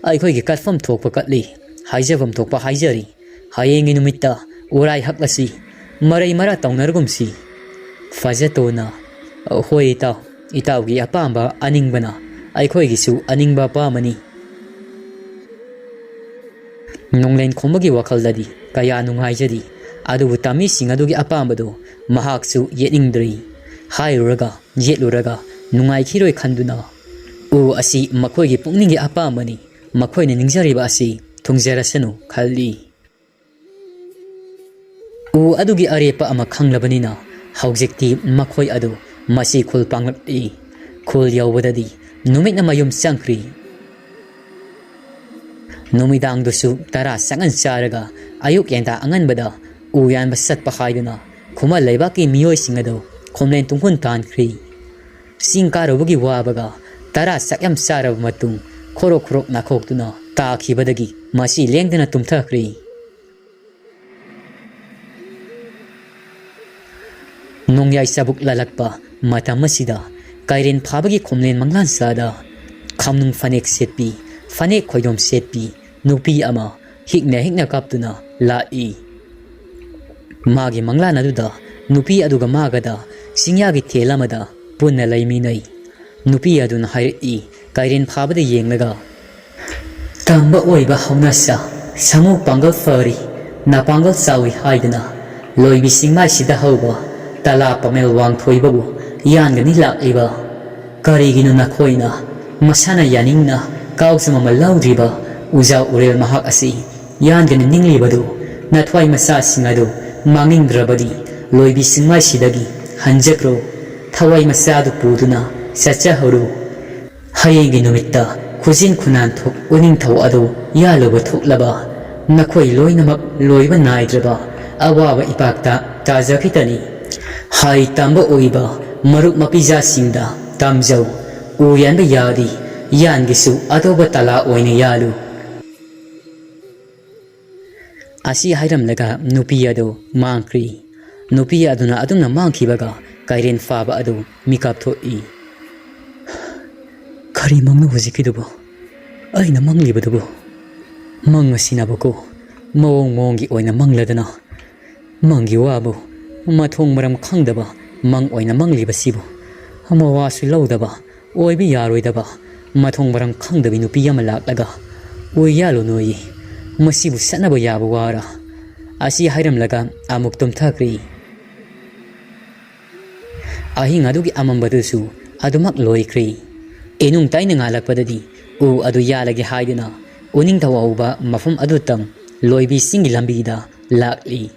ꯑꯩꯈꯣꯏꯒꯤ ꯀꯠꯐꯝ ꯊꯣꯛꯄ ꯀꯠꯂꯤ, ꯍꯥꯏꯖꯐꯝ ꯊꯣꯛꯄ ꯍꯥꯏꯖꯔꯤ꯫ ꯍꯌꯦꯡꯒꯤ ꯅꯨꯃꯤꯠꯇ ꯎꯔꯥꯏ ꯍꯛꯂꯁꯤ, ꯃꯔꯩ ꯃꯔꯥ ꯇꯧꯅꯔꯒꯨꯝꯁꯤ"꯫ ꯐꯖꯇꯣꯟꯅ, "ꯍꯣꯏ ꯏꯇꯥꯎ, ꯏꯇꯥꯎꯒꯤ ꯑꯄꯥꯝꯕ ꯑꯅꯤꯡꯕꯅ ꯑꯩꯈꯣꯏꯒꯤꯁꯨ ꯑꯅꯤꯡꯕ ꯑꯄꯥꯝꯕꯅꯤ"꯫ ꯅꯣꯡꯂꯦꯟ ꯈꯣꯝꯕꯒꯤ ꯋꯥꯈꯜꯗꯗꯤ ꯀꯌꯥ ꯅꯨꯡꯉꯥꯏꯖꯗꯦ, ꯑꯗꯨꯕꯨ ꯇꯥꯃꯤꯁꯤꯡ ꯑꯗꯨꯒꯤ ꯑꯄꯥꯝꯕꯗꯨ ꯃꯍꯥꯛꯁꯨ ꯌꯦꯠꯅꯤꯡꯗ꯭ꯔꯤ꯫ ꯍꯥꯏꯔꯨꯔꯒ ꯌꯦꯠꯂꯨꯔꯒ ꯅꯨꯡꯉꯥꯏꯈꯤꯔꯣꯏ ꯈꯟꯗꯨꯅ, "ꯎ ꯑꯁꯤ ꯃꯈꯣꯏꯒꯤ ꯄꯨꯛꯅꯤꯡꯒꯤ ꯑꯄꯥꯝꯕꯅꯤ, ꯃꯈꯣꯏꯅ ꯅꯤꯡꯖꯔꯤꯕ ꯑꯁꯤ ꯊꯨꯡꯖꯔꯁꯅꯨ" ꯈꯜꯂꯤ꯫ ꯎ ꯑꯗꯨꯒꯤ ꯑꯔꯦꯞꯄ ꯑꯃ ꯈꯪꯂꯕꯅꯤꯅ ꯍꯧꯖꯤꯛꯇꯤ ꯃꯈꯣꯏ ꯑꯗꯨ ꯃꯁꯤ ꯈꯨꯜ ꯄꯥꯡꯂꯛꯏ꯫ ꯈꯨꯜ ꯌꯧꯕꯗꯗꯤ ꯅꯨꯃꯤꯠꯅ ꯃꯌꯨꯝ ꯆꯪꯈ꯭ꯔꯤ꯫ ꯅꯨꯃꯤꯗꯥꯡꯗꯨꯁꯨ ꯇꯔꯥ ꯆꯥꯉꯟ ꯆꯥꯔꯒ ꯑꯌꯨꯛ ꯌꯦꯟꯗꯥ ꯑꯉꯟꯕꯗ ꯎ ꯌꯥꯟꯕ ꯆꯠꯄ ꯍꯥꯏꯗꯨꯅ ꯈꯨꯃꯟ ꯂꯩꯕꯥꯛꯀꯤ ꯃꯤꯑꯣꯏꯁꯤꯡ ꯑꯗꯨ ꯈꯣꯝꯂꯦꯟ ꯇꯨꯡꯈꯨꯟ ꯇꯥꯟꯈ꯭ꯔꯤ꯫ ꯆꯤꯡ ꯀꯥꯔꯨꯕꯒꯤ ꯋꯥꯕꯒ ꯇꯔꯥ ꯆꯥꯛꯌꯥꯝ ꯆꯥꯔꯕ ꯃꯇꯨꯡ ꯈꯣꯔꯣꯛ ꯈꯣꯔꯣꯛ ꯅꯥꯈꯣꯛꯇꯨꯅ ꯇꯥꯈꯤꯕꯗꯒꯤ ꯃꯁꯤ ꯂꯦꯡꯗꯅ ꯇꯨꯝꯊꯈ꯭ꯔꯤ꯫ ꯅꯣꯡꯌꯥꯏ ꯆꯕꯨꯛ ꯂꯥꯜꯂꯛꯄ ꯃꯇꯝ ꯑꯁꯤꯗ ꯀꯩꯔꯦꯟ ꯐꯥꯕꯒꯤ ꯈꯣꯝꯂꯦꯟ ꯃꯪꯂꯥꯟ ꯆꯥꯗ ꯈꯥꯝꯅꯨꯡ ꯐꯅꯦꯛ ꯁꯦꯠꯄꯤ, ꯐꯅꯦꯛ ꯈꯣꯏꯗꯣꯝ ꯁꯦꯠꯄꯤ ꯅꯨꯄꯤ ꯑꯃ ꯍꯤꯛꯅ ꯍꯤꯛꯅ ꯀꯥꯞꯇꯨꯅ ꯂꯥꯛꯏ꯫ ꯃꯥꯒꯤ ꯃꯪꯂꯥꯟ ꯑꯗꯨꯗ ꯅꯨꯄꯤ ꯑꯗꯨꯒ ꯃꯥꯒꯗ ꯆꯤꯡꯌꯥꯒꯤ ꯊꯦꯜ ꯑꯃꯗ ꯄꯨꯟꯅ ꯂꯩꯃꯤꯟꯅꯩ꯫ ꯅꯨꯄꯤ ꯑꯗꯨꯅ ꯍꯥꯏꯔꯛꯏ, ꯀꯩꯔꯦꯟ ꯐꯥꯕꯗ ꯌꯦꯡꯂꯒ, "ꯇꯝꯕ ꯑꯣꯏꯕ ꯍꯧꯅꯁꯥ, ꯁꯥꯃꯨ ꯄꯥꯡꯒꯜ ꯐꯔꯤ, ꯅꯥꯄꯥꯡꯒꯜ ꯆꯥꯎꯏ" ꯍꯥꯏꯗꯅ ꯂꯣꯏꯕꯤ ꯆꯤꯡꯃꯥꯏꯁꯤꯗ ꯍꯧꯕ ꯇꯂꯥ ꯄꯥꯃꯦꯜ ꯋꯥꯡꯊꯣꯏꯕꯕꯨ ꯌꯥꯟꯒꯅꯤ ꯂꯥꯛꯂꯤꯕ꯫ ꯀꯔꯤꯒꯤꯅꯣ ꯅꯈꯣꯏꯅ ꯃꯁꯥꯅ ꯌꯥꯅꯤꯡꯅ ꯀꯥꯎꯖ ꯃꯃꯜ ꯂꯧꯗ꯭ꯔꯤꯕ ꯎꯖꯥ ꯎꯔꯦꯜ ꯃꯍꯥꯛ ꯑꯁꯤ ꯌꯥꯟꯒꯅꯤ ꯅꯤꯡꯂꯤꯕꯗꯨ? ꯅꯊ꯭ꯋꯥꯏ ꯃꯆꯥꯁꯤꯡ ꯑꯗꯨ ꯃꯥꯡꯅꯤꯡꯗ꯭ꯔꯕꯗꯤ ꯂꯣꯏꯕꯤ ꯆꯤꯡꯃꯥꯏꯁꯤꯗꯒꯤ ꯍꯟꯖꯈ꯭ꯔꯣ꯫ ꯊꯋꯥꯏ ꯃꯆꯥꯗꯨ ꯄꯨꯗꯨꯅ ꯆꯠꯆꯍꯧꯔꯨ꯫ ꯍꯌꯦꯡꯒꯤ ꯅꯨꯃꯤꯠꯇ ꯈꯨꯖꯤꯟ ꯈꯨꯅꯥꯟ ꯊꯣꯛ ꯎꯅꯤꯡꯊꯧ ꯑꯗꯨ ꯌꯥꯜꯂꯨꯕ ꯊꯣꯛꯂꯕ ꯅꯈꯣꯏ ꯂꯣꯏꯅꯃꯛ ꯂꯣꯏꯕ ꯅꯥꯏꯗ꯭ꯔꯕ ꯑꯋꯥꯕ ꯏꯄꯥꯛꯇ ꯇꯥꯖꯈꯤꯗꯅꯤ꯫ ꯍꯥꯏ ꯇꯝꯕ ꯑꯣꯏꯕ ꯃꯔꯨꯞ ꯃꯄꯤꯖꯥꯁꯤꯡꯗ ꯇꯝꯖꯧ꯫ ꯎ ꯌꯥꯟꯕ ꯌꯥꯗꯤ ꯌꯥꯟꯒꯤꯁꯨ ꯑꯇꯣꯞꯄ ꯇꯂꯥ ꯑꯣꯏꯅ ꯌꯥꯜꯂꯨ꯫ ꯑꯁꯤ ꯍꯥꯏꯔꯝꯂꯒ ꯅꯨꯄꯤ ꯑꯗꯨ ꯃꯥꯡꯈ꯭ꯔꯤ꯫ ꯅꯨꯄꯤ ꯑꯗꯨꯅ ꯑꯗꯨꯝꯅ ꯃꯥꯡꯈꯤꯕꯒ ꯀꯩꯔꯦꯟ ꯐꯥꯕ ꯑꯗꯨ ꯃꯤꯀꯞ ꯊꯣꯛꯏ꯫ "ꯀꯔꯤ ꯃꯪꯅꯣ ꯍꯧꯖꯤꯛꯀꯤꯗꯨꯕꯨ? ꯑꯩꯅ ꯃꯪꯂꯤꯕꯗꯨꯕꯨ? ꯃꯪ ꯑꯁꯤꯅꯕꯀꯣ, ꯃꯑꯣꯡ ꯃꯑꯣꯡꯒꯤ ꯑꯣꯏꯅ ꯃꯪꯂꯗꯅ, ꯃꯪꯒꯤ ꯋꯥꯕꯨ ꯃꯊꯣꯡ ꯃꯔꯝ ꯈꯪꯗꯕ ꯃꯪ ꯑꯣꯏꯅ ꯃꯪꯂꯤꯕꯁꯤꯕꯨ ꯃꯋꯥꯁꯨ ꯂꯧꯗꯕ, ꯑꯣꯏꯕ ꯌꯥꯔꯣꯏꯗꯕ ꯃꯊꯣꯡ ꯃꯔꯝ ꯈꯪꯗꯕꯤ ꯅꯨꯄꯤ ꯑꯃ ꯂꯥꯛꯂꯒ ꯎ ꯌꯥꯜꯂꯨ ꯅꯣꯏꯌꯦ꯫ ꯃꯁꯤꯕꯨ ꯆꯠꯅꯕ ꯌꯥꯕ ꯋꯥꯔ?" ꯑꯁꯤ ꯍꯥꯏꯔꯝꯂꯒ ꯑꯃꯨꯛ ꯇꯨꯝꯊꯈ꯭ꯔꯤ꯫ ꯑꯍꯤꯡ ꯑꯗꯨꯒꯤ ꯑꯃꯝꯕꯗꯨꯁꯨ ꯑꯗꯨꯃꯛ ꯂꯣꯏꯈ꯭ꯔꯤ꯫ ꯏꯅꯨꯡ ꯇꯥꯏꯅ ꯉꯥꯜꯂꯛꯄꯗꯗꯤ ꯎ ꯑꯗꯨ ꯌꯥꯜꯂꯒꯦ ꯍꯥꯏꯗꯨꯅ ꯎꯅꯤꯡꯊꯧ ꯍꯧꯕ ꯃꯐꯝ ꯑꯗꯨ ꯇꯝ ꯂꯣꯏꯕꯤ ꯆꯤꯡꯒꯤ ꯂꯝꯕꯤꯗ ꯂꯥꯛꯂꯤ꯫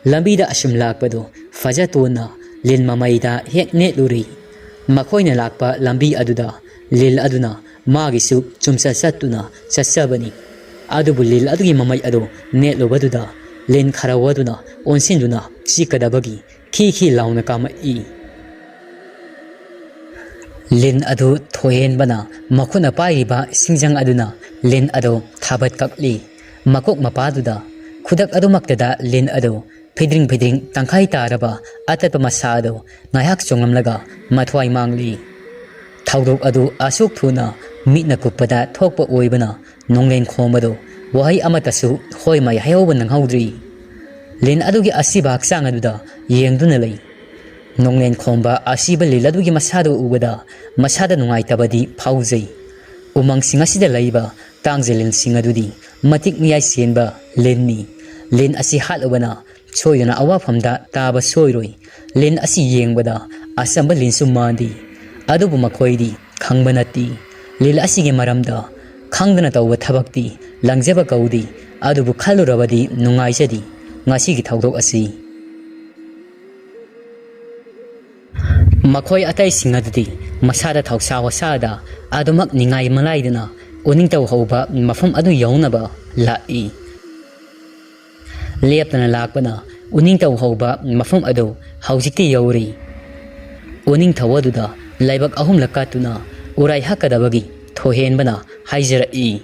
ꯂꯝꯕꯤꯗ ꯑꯁꯨꯝ ꯂꯥꯛꯄꯗꯨ ꯐꯖꯇꯣꯟꯅ ꯂꯤꯟ ꯃꯃꯩꯗ ꯍꯦꯛ ꯅꯦꯠꯂꯨꯔꯤ꯫ ꯃꯈꯣꯏꯅ ꯂꯥꯛꯄ ꯂꯝꯕꯤ ꯑꯗꯨꯗ ꯂꯤꯟ ꯑꯗꯨꯅ ꯃꯥꯒꯤꯁꯨ ꯆꯨꯝꯆꯠ ꯆꯠꯇꯨꯅ ꯆꯠꯆꯕꯅꯤ꯫ ꯑꯗꯨꯕꯨ ꯂꯤꯟ ꯑꯗꯨꯒꯤ ꯃꯃꯩ ꯑꯗꯨ ꯅꯦꯠꯂꯨꯕꯗꯨꯗ ꯂꯤꯟ ꯈꯔꯥꯎ ꯑꯗꯨꯅ ꯑꯣꯟꯁꯤꯟꯗꯨꯅ ꯆꯤꯛꯀꯗꯕꯒꯤ ꯈꯤ ꯈꯤ ꯂꯥꯎꯅ ꯀꯥꯝꯃꯛꯏ꯫ ꯂꯤꯟ ꯑꯗꯨ ꯊꯣꯏꯍꯦꯟꯕꯅ ꯃꯈꯨꯠꯅ ꯄꯥꯏꯔꯤꯕ ꯁꯤꯡꯖꯪ ꯑꯗꯨꯅ ꯂꯤꯟ ꯑꯗꯨ ꯊꯥꯕꯠ ꯀꯛꯂꯤ꯫ ꯃꯀꯣꯛ ꯃꯄꯥꯗꯨꯗ ꯈꯨꯗꯛ ꯑꯗꯨꯃꯛꯇꯗ ꯂꯤꯟ ꯑꯗꯨ ꯐꯤꯗ꯭ꯔꯤꯡ ꯐꯤꯗ꯭ꯔꯤꯡ ꯇꯪꯈꯥꯏ ꯇꯥꯔꯕ ꯑꯇꯠꯄ ꯃꯁꯥ ꯑꯗꯨ ꯉꯥꯏꯍꯥꯛ ꯆꯣꯡꯂꯝꯂꯒ ꯃꯊ꯭ꯋꯥꯏ ꯃꯥꯡꯂꯤ꯫ ꯊꯧꯗꯣꯛ ꯑꯗꯨ ꯑꯁꯨꯛ ꯊꯨꯅ ꯃꯤꯠꯅ ꯀꯨꯞꯄꯗ ꯊꯣꯛꯄ ꯑꯣꯏꯕꯅ ꯅꯣꯡꯂꯦꯟ ꯈꯣꯝꯕꯗꯨ ꯋꯥꯍꯩ ꯑꯃꯠꯇꯁꯨ ꯍꯣꯏ ꯃꯥꯏ ꯍꯥꯏꯍꯧꯕ ꯅꯪꯍꯧꯗ꯭ꯔꯤ꯫ ꯂꯤꯟ ꯑꯗꯨꯒꯤ ꯑꯁꯤꯕ ꯍꯛꯆꯥꯡ ꯑꯗꯨꯗ ꯌꯦꯡꯗꯨꯅ ꯂꯩ꯫ ꯅꯣꯡꯂꯦꯟ ꯈꯣꯝꯕ ꯑꯁꯤꯕ ꯂꯤꯟ ꯑꯗꯨꯒꯤ ꯃꯁꯥꯗꯨ ꯎꯕꯗ ꯃꯁꯥꯗ ꯅꯨꯡꯉꯥꯏꯇꯕꯗꯤ ꯐꯥꯎꯖꯩ꯫ ꯎꯃꯪꯁꯤꯡ ꯑꯁꯤꯗ ꯂꯩꯕ ꯇꯥꯡꯖ ꯂꯤꯟꯁꯤꯡ ꯑꯗꯨꯗꯤ ꯃꯇꯤꯛ ꯃꯤꯌꯥꯏ ꯆꯦꯟꯕ ꯂꯤꯟꯅꯤ꯫ ꯂꯤꯟ ꯑꯁꯤ ꯍꯥꯠꯂꯨꯕꯅ ꯁꯣꯏꯗꯅ ꯑꯋꯥꯐꯝꯗ ꯇꯥꯕ ꯁꯣꯏꯔꯣꯏ꯫ ꯂꯤꯟ ꯑꯁꯤ ꯌꯦꯡꯕꯗ ꯑꯆꯝꯕ ꯂꯤꯟꯁꯨ ꯃꯥꯟꯗꯦ꯫ ꯑꯗꯨꯕꯨ ꯃꯈꯣꯏꯗꯤ ꯈꯪꯕ ꯅꯠꯇꯦ꯫ ꯂꯤꯟ ꯑꯁꯤꯒꯤ ꯃꯔꯝꯗ ꯈꯪꯗꯅ ꯇꯧꯕ ꯊꯕꯛꯇꯤ ꯂꯪꯖꯕ ꯀꯧꯗꯦ꯫ ꯑꯗꯨꯕꯨ ꯈꯜꯂꯨꯔꯕꯗꯤ ꯅꯨꯡꯉꯥꯏꯖꯗꯦ ꯉꯁꯤꯒꯤ ꯊꯧꯗꯣꯛ ꯑꯁꯤ꯫ ꯃꯈꯣꯏ ꯑꯇꯩꯁꯤꯡ ꯑꯗꯨꯗꯤ ꯃꯁꯥꯗ ꯊꯧꯁꯥ ꯋꯥꯁꯥꯗ ꯑꯗꯨꯃꯛ ꯅꯤꯡꯉꯥꯏ ꯃꯂꯥꯏꯗꯅ ꯎꯅꯤꯡꯊꯧ ꯍꯧꯕ ꯃꯐꯝ ꯑꯗꯨ ꯌꯧꯅꯕ ꯂꯥꯛꯏ꯫ ꯂꯦꯞꯇꯅ ꯂꯥꯛꯄꯅ ꯎꯅꯤꯡꯊꯧ ꯍꯧꯕ ꯃꯐꯝ ꯑꯗꯨ ꯍꯧꯖꯤꯛꯇꯤ ꯌꯧꯔꯦ꯫ ꯎꯅꯤꯡꯊꯧ ꯑꯗꯨꯗ ꯂꯥꯏꯕꯛ ꯑꯍꯨꯝꯂꯛ ꯀꯠꯇꯨꯅ ꯎꯔꯥꯏ ꯍꯛꯀꯗꯕꯒꯤ ꯊꯣꯏꯍꯦꯟꯕꯅ ꯍꯥꯏꯖꯔꯛꯏ꯫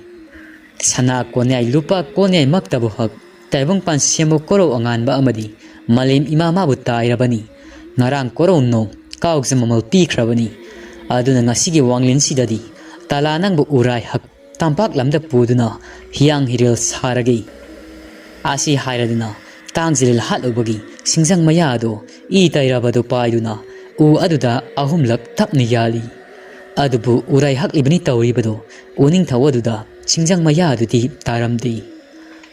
ꯁꯅꯥ ꯀꯣꯟꯌꯥꯏ ꯂꯨꯄꯥ ꯀꯣꯟꯌꯥꯏꯃꯛꯇꯕꯨ ꯍꯛ, ꯇꯥꯏꯕꯪꯄꯥꯟ ꯁꯦꯝꯕ ꯀꯣꯔꯧ ꯑꯉꯥꯟꯕ ꯑꯃꯗꯤ ꯃꯥꯂꯦꯝ ꯏꯃꯥ ꯃꯥꯕꯨ ꯇꯥꯏꯔꯕꯅꯤ꯫ ꯉꯔꯥꯡ ꯀꯣꯔꯧ ꯅꯣꯡ ꯀꯥꯎꯖ ꯃꯃꯜ ꯄꯤꯈ꯭ꯔꯕꯅꯤ꯫ ꯑꯗꯨꯅ ꯉꯁꯤꯒꯤ ꯋꯥꯡꯂꯦꯟꯁꯤꯗꯗꯤ ꯇꯥꯂꯥ ꯅꯪꯕꯨ ꯎꯔꯥꯏ ꯍꯛ ꯇꯝꯄꯥꯛ ꯂꯝꯗ ꯄꯨꯗꯨꯅ ꯍꯤꯌꯥꯡ ꯍꯤꯔꯦꯜ ꯁꯥꯔꯒꯦ꯫ ꯑꯁꯤ ꯍꯥꯏꯔꯗꯨꯅ ꯇꯥꯡꯖꯂꯤꯜ ꯍꯥꯠꯂꯨꯕꯒꯤ ꯁꯤꯡꯖꯪ ꯃꯌꯥ ꯑꯗꯨ ꯏ ꯇꯩꯔꯕꯗꯨ ꯄꯥꯏꯗꯨꯅ ꯎ ꯑꯗꯨꯗ ꯑꯍꯨꯝꯂꯛ ꯇꯞꯅ ꯌꯥꯜꯂꯤ꯫ ꯑꯗꯨꯕꯨ ꯎꯔꯥꯏ ꯍꯛꯂꯤꯕꯅꯤ ꯇꯧꯔꯤꯕꯗꯨ ꯎꯅꯤꯡꯊꯧ ꯑꯗꯨꯗ ꯁꯤꯡꯖꯪ ꯃꯌꯥ ꯑꯗꯨꯗꯤ ꯇꯥꯔꯝꯗꯦ꯫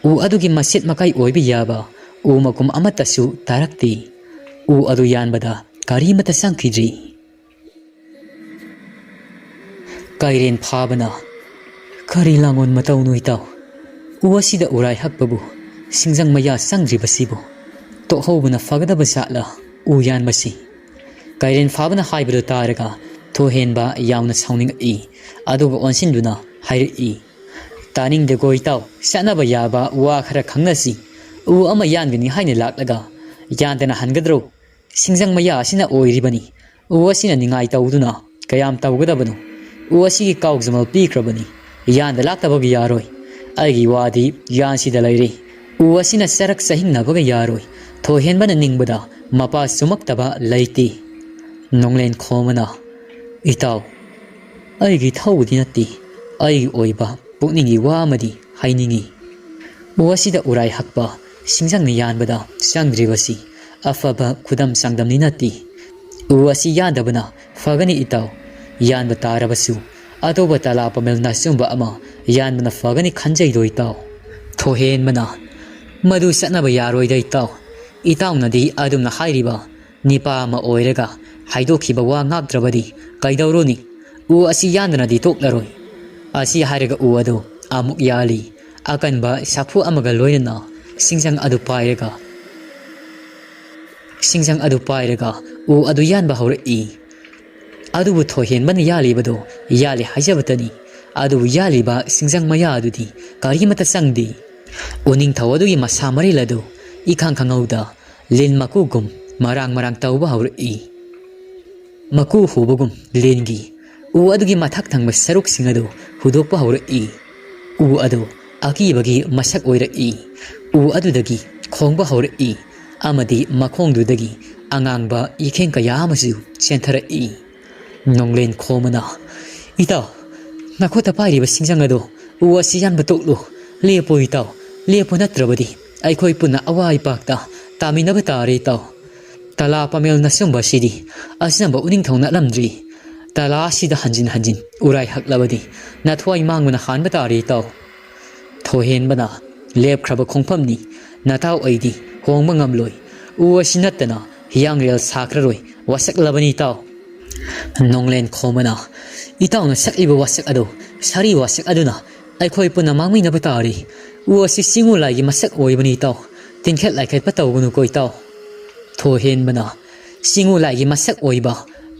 ꯎ ꯑꯗꯨꯒꯤ ꯃꯆꯦꯠ ꯃꯀꯥꯏ ꯑꯣꯏꯕ ꯌꯥꯕ ꯎ ꯃꯀꯨꯝ ꯑꯃꯠꯇꯁꯨ ꯇꯥꯔꯛꯇꯦ꯫ ꯎ ꯑꯗꯨ ꯌꯥꯟꯕꯗ ꯀꯔꯤꯃꯠꯇ ꯆꯪꯈꯤꯗ꯭ꯔꯤ꯫ ꯀꯩꯔꯦꯟ ꯐꯥꯕꯅ ꯀꯔꯤ ꯂꯥꯡꯑꯣꯟ ꯃꯇꯧꯅꯣ ꯏꯇꯥꯎ? ꯎ ꯑꯁꯤꯗ ꯎꯔꯥꯏ ꯍꯛꯄꯕꯨ ꯁꯤꯡꯖꯪ ꯃꯌꯥ ꯆꯪꯗ꯭ꯔꯤꯕꯁꯤꯕꯨ ꯇꯣꯛꯍꯧꯕꯅ ꯐꯒꯗꯕ ꯖꯥꯠꯂ ꯎ ꯌꯥꯟꯕꯁꯤ? ꯀꯩꯔꯦꯟ ꯐꯥꯕꯅ ꯍꯥꯏꯕꯗꯨ ꯇꯥꯔꯒ ꯊꯣꯏꯍꯦꯟꯕ ꯌꯥꯝꯅ ꯁꯥꯎꯅꯤꯡꯉꯛꯏ꯫ ꯑꯗꯨꯒ ꯑꯣꯟꯁꯤꯟꯗꯨꯅ ꯍꯥꯏꯔꯛꯏ, "ꯇꯥꯅꯤꯡꯗꯦꯀꯣ ꯏꯇꯥꯎ, ꯆꯠꯅꯕ ꯌꯥꯕ ꯋꯥ ꯈꯔ ꯈꯪꯅꯁꯤ꯫ ꯎ ꯑꯃ ꯌꯥꯟꯒꯅꯤ ꯍꯥꯏꯅ ꯂꯥꯛꯂꯒ ꯌꯥꯟꯗꯅ ꯍꯟꯒꯗ꯭ꯔꯣ? ꯁꯤꯡꯖꯪ ꯃꯌꯥ ꯑꯁꯤꯅ ꯑꯣꯏꯔꯤꯕꯅꯤ꯫ ꯎ ꯑꯁꯤꯅ ꯅꯤꯡꯉꯥꯏ ꯇꯧꯗꯨꯅ ꯀꯌꯥꯝ ꯇꯧꯒꯗꯕꯅꯣ? ꯎ ꯑꯁꯤꯒꯤ ꯀꯥꯎꯖꯃꯜ ꯄꯤꯈ꯭ꯔꯕꯅꯤ꯫ ꯌꯥꯟꯗ ꯂꯥꯛꯇꯕꯒꯤ ꯌꯥꯔꯣꯏ꯫ ꯑꯩꯒꯤ ꯋꯥꯗꯤ ꯌꯥꯟꯁꯤꯗ ꯂꯩꯔꯦ꯫ ꯎ ꯑꯁꯤꯅ ꯆꯔꯛ ꯆꯍꯤꯡꯅꯕꯒ ꯌꯥꯔꯣꯏ꯫ ꯊꯣꯏꯍꯦꯟꯕꯅ ꯅꯤꯡꯕꯗ ꯃꯄꯥ ꯆꯨꯝꯃꯛꯇꯕ ꯂꯩꯇꯦ꯫ ꯅꯣꯡꯂꯦꯟ ꯈꯣꯝꯕꯅ, "ꯏꯇꯥꯎ, ꯑꯩꯒꯤ ꯏꯊꯧꯕꯨꯗꯤ ꯅꯠꯇꯦ, ꯑꯩꯒꯤ ꯑꯣꯏꯕ ꯄꯨꯛꯅꯤꯡꯒꯤ ꯋꯥ ꯑꯃꯗꯤ ꯍꯥꯏꯅꯤꯡꯏ꯫ ꯎ ꯑꯁꯤꯗ ꯎꯔꯥꯏ ꯍꯛꯄ, ꯁꯤꯡꯖꯪꯅ ꯌꯥꯟꯕꯗ ꯆꯪꯗ꯭ꯔꯤꯕꯁꯤ ꯑꯐꯕ ꯈꯨꯗꯝ ꯆꯥꯡꯗꯝꯅꯤ ꯅꯠꯇꯦ꯫ ꯎ ꯑꯁꯤ ꯌꯥꯟꯗꯕꯅ ꯐꯒꯅꯤ ꯏꯇꯥꯎ꯫ ꯌꯥꯟꯕ ꯇꯥꯔꯕꯁꯨ ꯑꯇꯣꯞꯄ ꯇꯂꯥ ꯄꯥꯃꯦꯜ ꯅꯥꯆꯨꯝꯕ ꯑꯃ ꯌꯥꯟꯕꯅ ꯐꯒꯅꯤ ꯈꯟꯖꯩꯗꯣ ꯏꯇꯥꯎ꯫" ꯊꯣꯏꯍꯦꯟꯕꯅ, "ꯃꯗꯨ ꯆꯠꯅꯕ ꯌꯥꯔꯣꯏꯗ ꯏꯇꯥꯎ꯫ ꯏꯇꯥꯎꯅꯗꯤ ꯑꯗꯨꯝꯅ ꯍꯥꯏꯔꯤꯕ ꯅꯤꯄꯥ ꯑꯃ ꯑꯣꯏꯔꯒ ꯍꯥꯏꯗꯣꯛꯈꯤꯕ ꯋꯥ ꯉꯥꯛꯇ꯭ꯔꯕꯗꯤ ꯀꯩꯗꯧꯔꯨꯅꯤ? ꯎ ꯑꯁꯤ ꯌꯥꯟꯗꯅꯗꯤ ꯇꯣꯛꯂꯔꯣꯏ꯫" ꯑꯁꯤ ꯍꯥꯏꯔꯒ ꯎ ꯑꯗꯨ ꯑꯃꯨꯛ ꯌꯥꯜꯂꯤ꯫ ꯑꯀꯟꯕ ꯁꯥꯐꯨ ꯑꯃꯒ ꯂꯣꯏꯅꯅ ꯁꯤꯡꯖꯪ ꯑꯗꯨ ꯄꯥꯏꯔꯒ, ꯁꯤꯡꯖꯪ ꯑꯗꯨ ꯄꯥꯏꯔꯒ ꯎ ꯑꯗꯨ ꯌꯥꯟꯕ ꯍꯧꯔꯛꯏ꯫ ꯑꯗꯨꯕꯨ ꯊꯣꯏꯍꯦꯟꯕꯅ ꯌꯥꯜꯂꯤꯕꯗꯨ ꯌꯥꯜꯂꯤ ꯍꯥꯏꯖꯕꯇꯅꯤ꯫ ꯑꯗꯨꯕꯨ ꯌꯥꯜꯂꯤꯕ ꯁꯤꯡꯖꯪ ꯃꯌꯥ ꯑꯗꯨꯗꯤ ꯀꯔꯤꯃꯠꯇ ꯆꯪꯗꯦ꯫ ꯎꯅꯤꯡꯊꯧ ꯑꯗꯨꯒꯤ ꯃꯁꯥ ꯃꯔꯤꯜ ꯑꯗꯨ ꯏꯈꯪ ꯈꯪꯍꯧꯗ ꯂꯤꯟ ꯃꯀꯨꯒꯨꯝ ꯃꯔꯥꯡ ꯃꯔꯥꯡ ꯇꯧꯕ ꯍꯧꯔꯛꯏ꯫ ꯃꯀꯨ ꯍꯨꯕꯒꯨꯝ ꯂꯤꯟꯒꯤ ꯎ ꯑꯗꯨꯒꯤ ꯃꯊꯛ ꯊꯪꯕ ꯁꯔꯨꯛꯁꯤꯡ ꯑꯗꯨ ꯍꯨꯗꯣꯛꯄ ꯍꯧꯔꯛꯏ꯫ ꯎ ꯑꯗꯨ ꯑꯀꯤꯕꯒꯤ ꯃꯁꯛ ꯑꯣꯏꯔꯛꯏ꯫ ꯎ ꯑꯗꯨꯗꯒꯤ ꯈꯣꯡꯕ ꯍꯧꯔꯛꯏ ꯑꯃꯗꯤ ꯃꯈꯣꯡꯗꯨꯗꯒꯤ ꯑꯉꯥꯡꯕ ꯏꯈꯦꯡ ꯀꯌꯥ ꯑꯃꯁꯨ ꯆꯦꯟꯊꯔꯛꯏ꯫ ꯅꯣꯡꯂꯦꯟ ꯈꯣꯝꯕꯅ, "ꯏꯇꯥꯎ, ꯅꯈꯨꯠꯇ ꯄꯥꯏꯔꯤꯕ ꯁꯤꯡꯖꯪ ꯑꯗꯨ ꯎ ꯑꯁꯤ ꯌꯥꯟꯕ ꯇꯣꯛꯂꯨ꯫ ꯂꯦꯞꯄꯨ ꯏꯇꯥꯎ, ꯂꯦꯞꯄꯨ, ꯅꯠꯇ꯭ꯔꯕꯗꯤ ꯑꯩꯈꯣꯏ ꯄꯨꯟꯅ ꯑꯋꯥ ꯏꯄꯥꯛꯇ ꯇꯥꯃꯤꯟꯅꯕ ꯇꯥꯔꯦ ꯏꯇꯥꯎ꯫ ꯇꯂꯥ ꯄꯥꯃꯦꯜ ꯅꯥꯆꯨꯝꯕ ꯑꯁꯤꯗꯤ ꯑꯆꯝꯕ ꯎꯅꯤꯡꯊꯧ ꯅꯠꯂꯝꯗ꯭ꯔꯤ꯫ ꯇꯂꯥ ꯑꯁꯤꯗ ꯍꯟꯖꯤꯟ ꯍꯟꯖꯤꯟ ꯎꯔꯥꯏ ꯍꯛꯂꯕꯗꯤ ꯅꯊ꯭ꯋꯥꯏ ꯃꯥꯡꯕꯅ ꯍꯥꯟꯕ ꯇꯥꯔꯦ ꯏꯇꯥꯎ꯫" ꯊꯣꯏꯍꯦꯟꯕꯅ, "ꯂꯦꯞꯈ꯭ꯔꯕ ꯈꯣꯡꯐꯝꯅꯤ꯫ ꯅꯇꯥꯎ ꯑꯩꯗꯤ ꯍꯣꯡꯕ ꯉꯝꯂꯣꯏ꯫ ꯎ ꯑꯁꯤ ꯅꯠꯇꯅ ꯍꯤꯌꯥꯡꯂꯦꯜ ꯁꯥꯈ꯭ꯔꯔꯣꯏ꯫ ꯋꯥꯁꯛꯂꯕꯅꯤ ꯏꯇꯥꯎ꯫" ꯅꯣꯡꯂꯦꯟ ꯈꯣꯝꯕꯅ, "ꯏꯇꯥꯎꯅ ꯁꯛꯂꯤꯕ ꯋꯥꯁꯛ ꯑꯗꯨ, ꯁꯥꯔꯤ ꯋꯥꯁꯛ ꯑꯗꯨꯅ ꯑꯩꯈꯣꯏ ꯄꯨꯟꯅ ꯃꯥꯡꯃꯤꯟꯅꯕ ꯇꯥꯔꯤ꯫ ꯎ ꯑꯁꯤ ꯆꯤꯡꯉꯨ ꯂꯥꯏꯒꯤ ꯃꯁꯛ ꯑꯣꯏꯕꯅꯤ ꯏꯇꯥꯎ꯫ ꯇꯤꯟꯈꯠ ꯂꯥꯏꯈꯠꯄ ꯇꯧꯒꯅꯨꯀꯣ ꯏꯇꯥꯎ꯫" ꯊꯣꯏꯍꯦꯟꯕꯅ, "ꯆꯤꯡꯉꯨ ꯂꯥꯏꯒꯤ ꯃꯁꯛ ꯑꯣꯏꯕ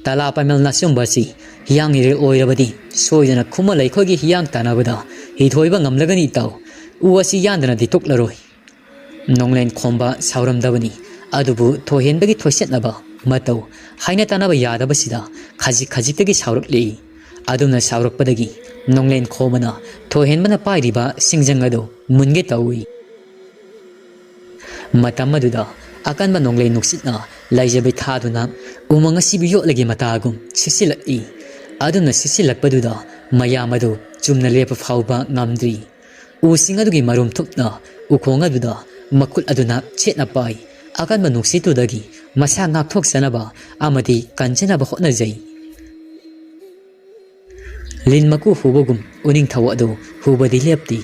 ꯇꯂꯥ ꯄꯥꯃꯦꯜ ꯅꯥꯆꯨꯝꯕ ꯑꯁꯤ ꯍꯤꯌꯥꯡ ꯏꯔꯦꯜ ꯑꯣꯏꯔꯕꯗꯤ ꯁꯣꯏꯗꯅ ꯈꯨꯃꯟ ꯂꯩꯈꯣꯏꯒꯤ ꯍꯤꯌꯥꯡ ꯇꯥꯟꯅꯕꯗ "ꯍꯤ ꯊꯣꯏꯕ ꯉꯝꯂꯒꯅꯤ ꯏꯇꯥꯎ, ꯎ ꯑꯁꯤ ꯌꯥꯟꯗꯅꯗꯤ ꯇꯣꯛꯂꯔꯣꯏ꯫" ꯅꯣꯡꯂꯦꯟ ꯈꯣꯝꯕ ꯁꯥꯎꯔꯝꯗꯕꯅꯤ, ꯑꯗꯨꯕꯨ ꯊꯣꯏꯍꯦꯟꯕꯒꯤ ꯊꯣꯏꯁꯦꯠꯅꯕ ꯃꯇꯧ, ꯍꯥꯏꯅ ꯇꯥꯅꯕ ꯌꯥꯗꯕꯁꯤꯗ ꯈꯖꯤꯛ ꯈꯖꯤꯛꯇꯒꯤ ꯁꯥꯎꯔꯛꯂꯤ꯫ ꯑꯗꯨꯝꯅ ꯁꯥꯎꯔꯛꯄꯗꯒꯤ ꯅꯣꯡꯂꯦꯟ ꯈꯣꯝꯕꯅ ꯊꯣꯏꯍꯦꯟꯕꯅ ꯄꯥꯏꯔꯤꯕ ꯁꯤꯡꯖꯪ ꯑꯗꯨ ꯃꯨꯟꯒꯦ ꯇꯧꯏ꯫ ꯃꯇꯝ ꯑꯗꯨꯗ ꯑꯀꯟꯕ ꯅꯣꯡꯂꯩ ꯅꯨꯡꯁꯤꯠꯅ ꯂꯩꯖꯕꯩ ꯊꯥꯗꯨꯅ ꯎꯃꯪ ꯑꯁꯤꯕꯨ ꯌꯣꯠꯂꯒꯤ ꯃꯇꯥꯒꯨꯝ ꯁꯤꯠꯆꯤꯜꯂꯛꯏ꯫ ꯑꯗꯨꯝꯅ ꯁꯤꯠꯆꯤꯜꯂꯛꯄꯗꯨꯗ ꯃꯌꯥꯝ ꯑꯗꯨ ꯆꯨꯝꯅ ꯂꯦꯞꯄ ꯐꯥꯎꯕ ꯉꯝꯗ꯭ꯔꯤ꯫ ꯎꯁꯤꯡ ꯑꯗꯨꯒꯤ ꯃꯔꯨꯝ ꯊꯨꯞꯅ ꯎꯈꯣꯡ ꯑꯗꯨꯗ ꯃꯈꯨꯠ ꯑꯗꯨꯅ ꯆꯦꯠꯅ ꯄꯥꯏ꯫ ꯑꯀꯟꯕ ꯅꯨꯡꯁꯤꯠꯇꯨꯗꯒꯤ ꯃꯁꯥ ꯉꯥꯛꯊꯣꯛꯆꯅꯕ ꯑꯃꯗꯤ ꯀꯟꯖꯅꯕ ꯍꯣꯠꯅꯖꯩ꯫ ꯂꯤꯟ ꯃꯀꯨ ꯍꯨꯕꯒꯨꯝ ꯎꯅꯤꯡꯊꯧ ꯑꯗꯨ ꯍꯨꯕꯗꯤ ꯂꯦꯞꯇꯦ꯫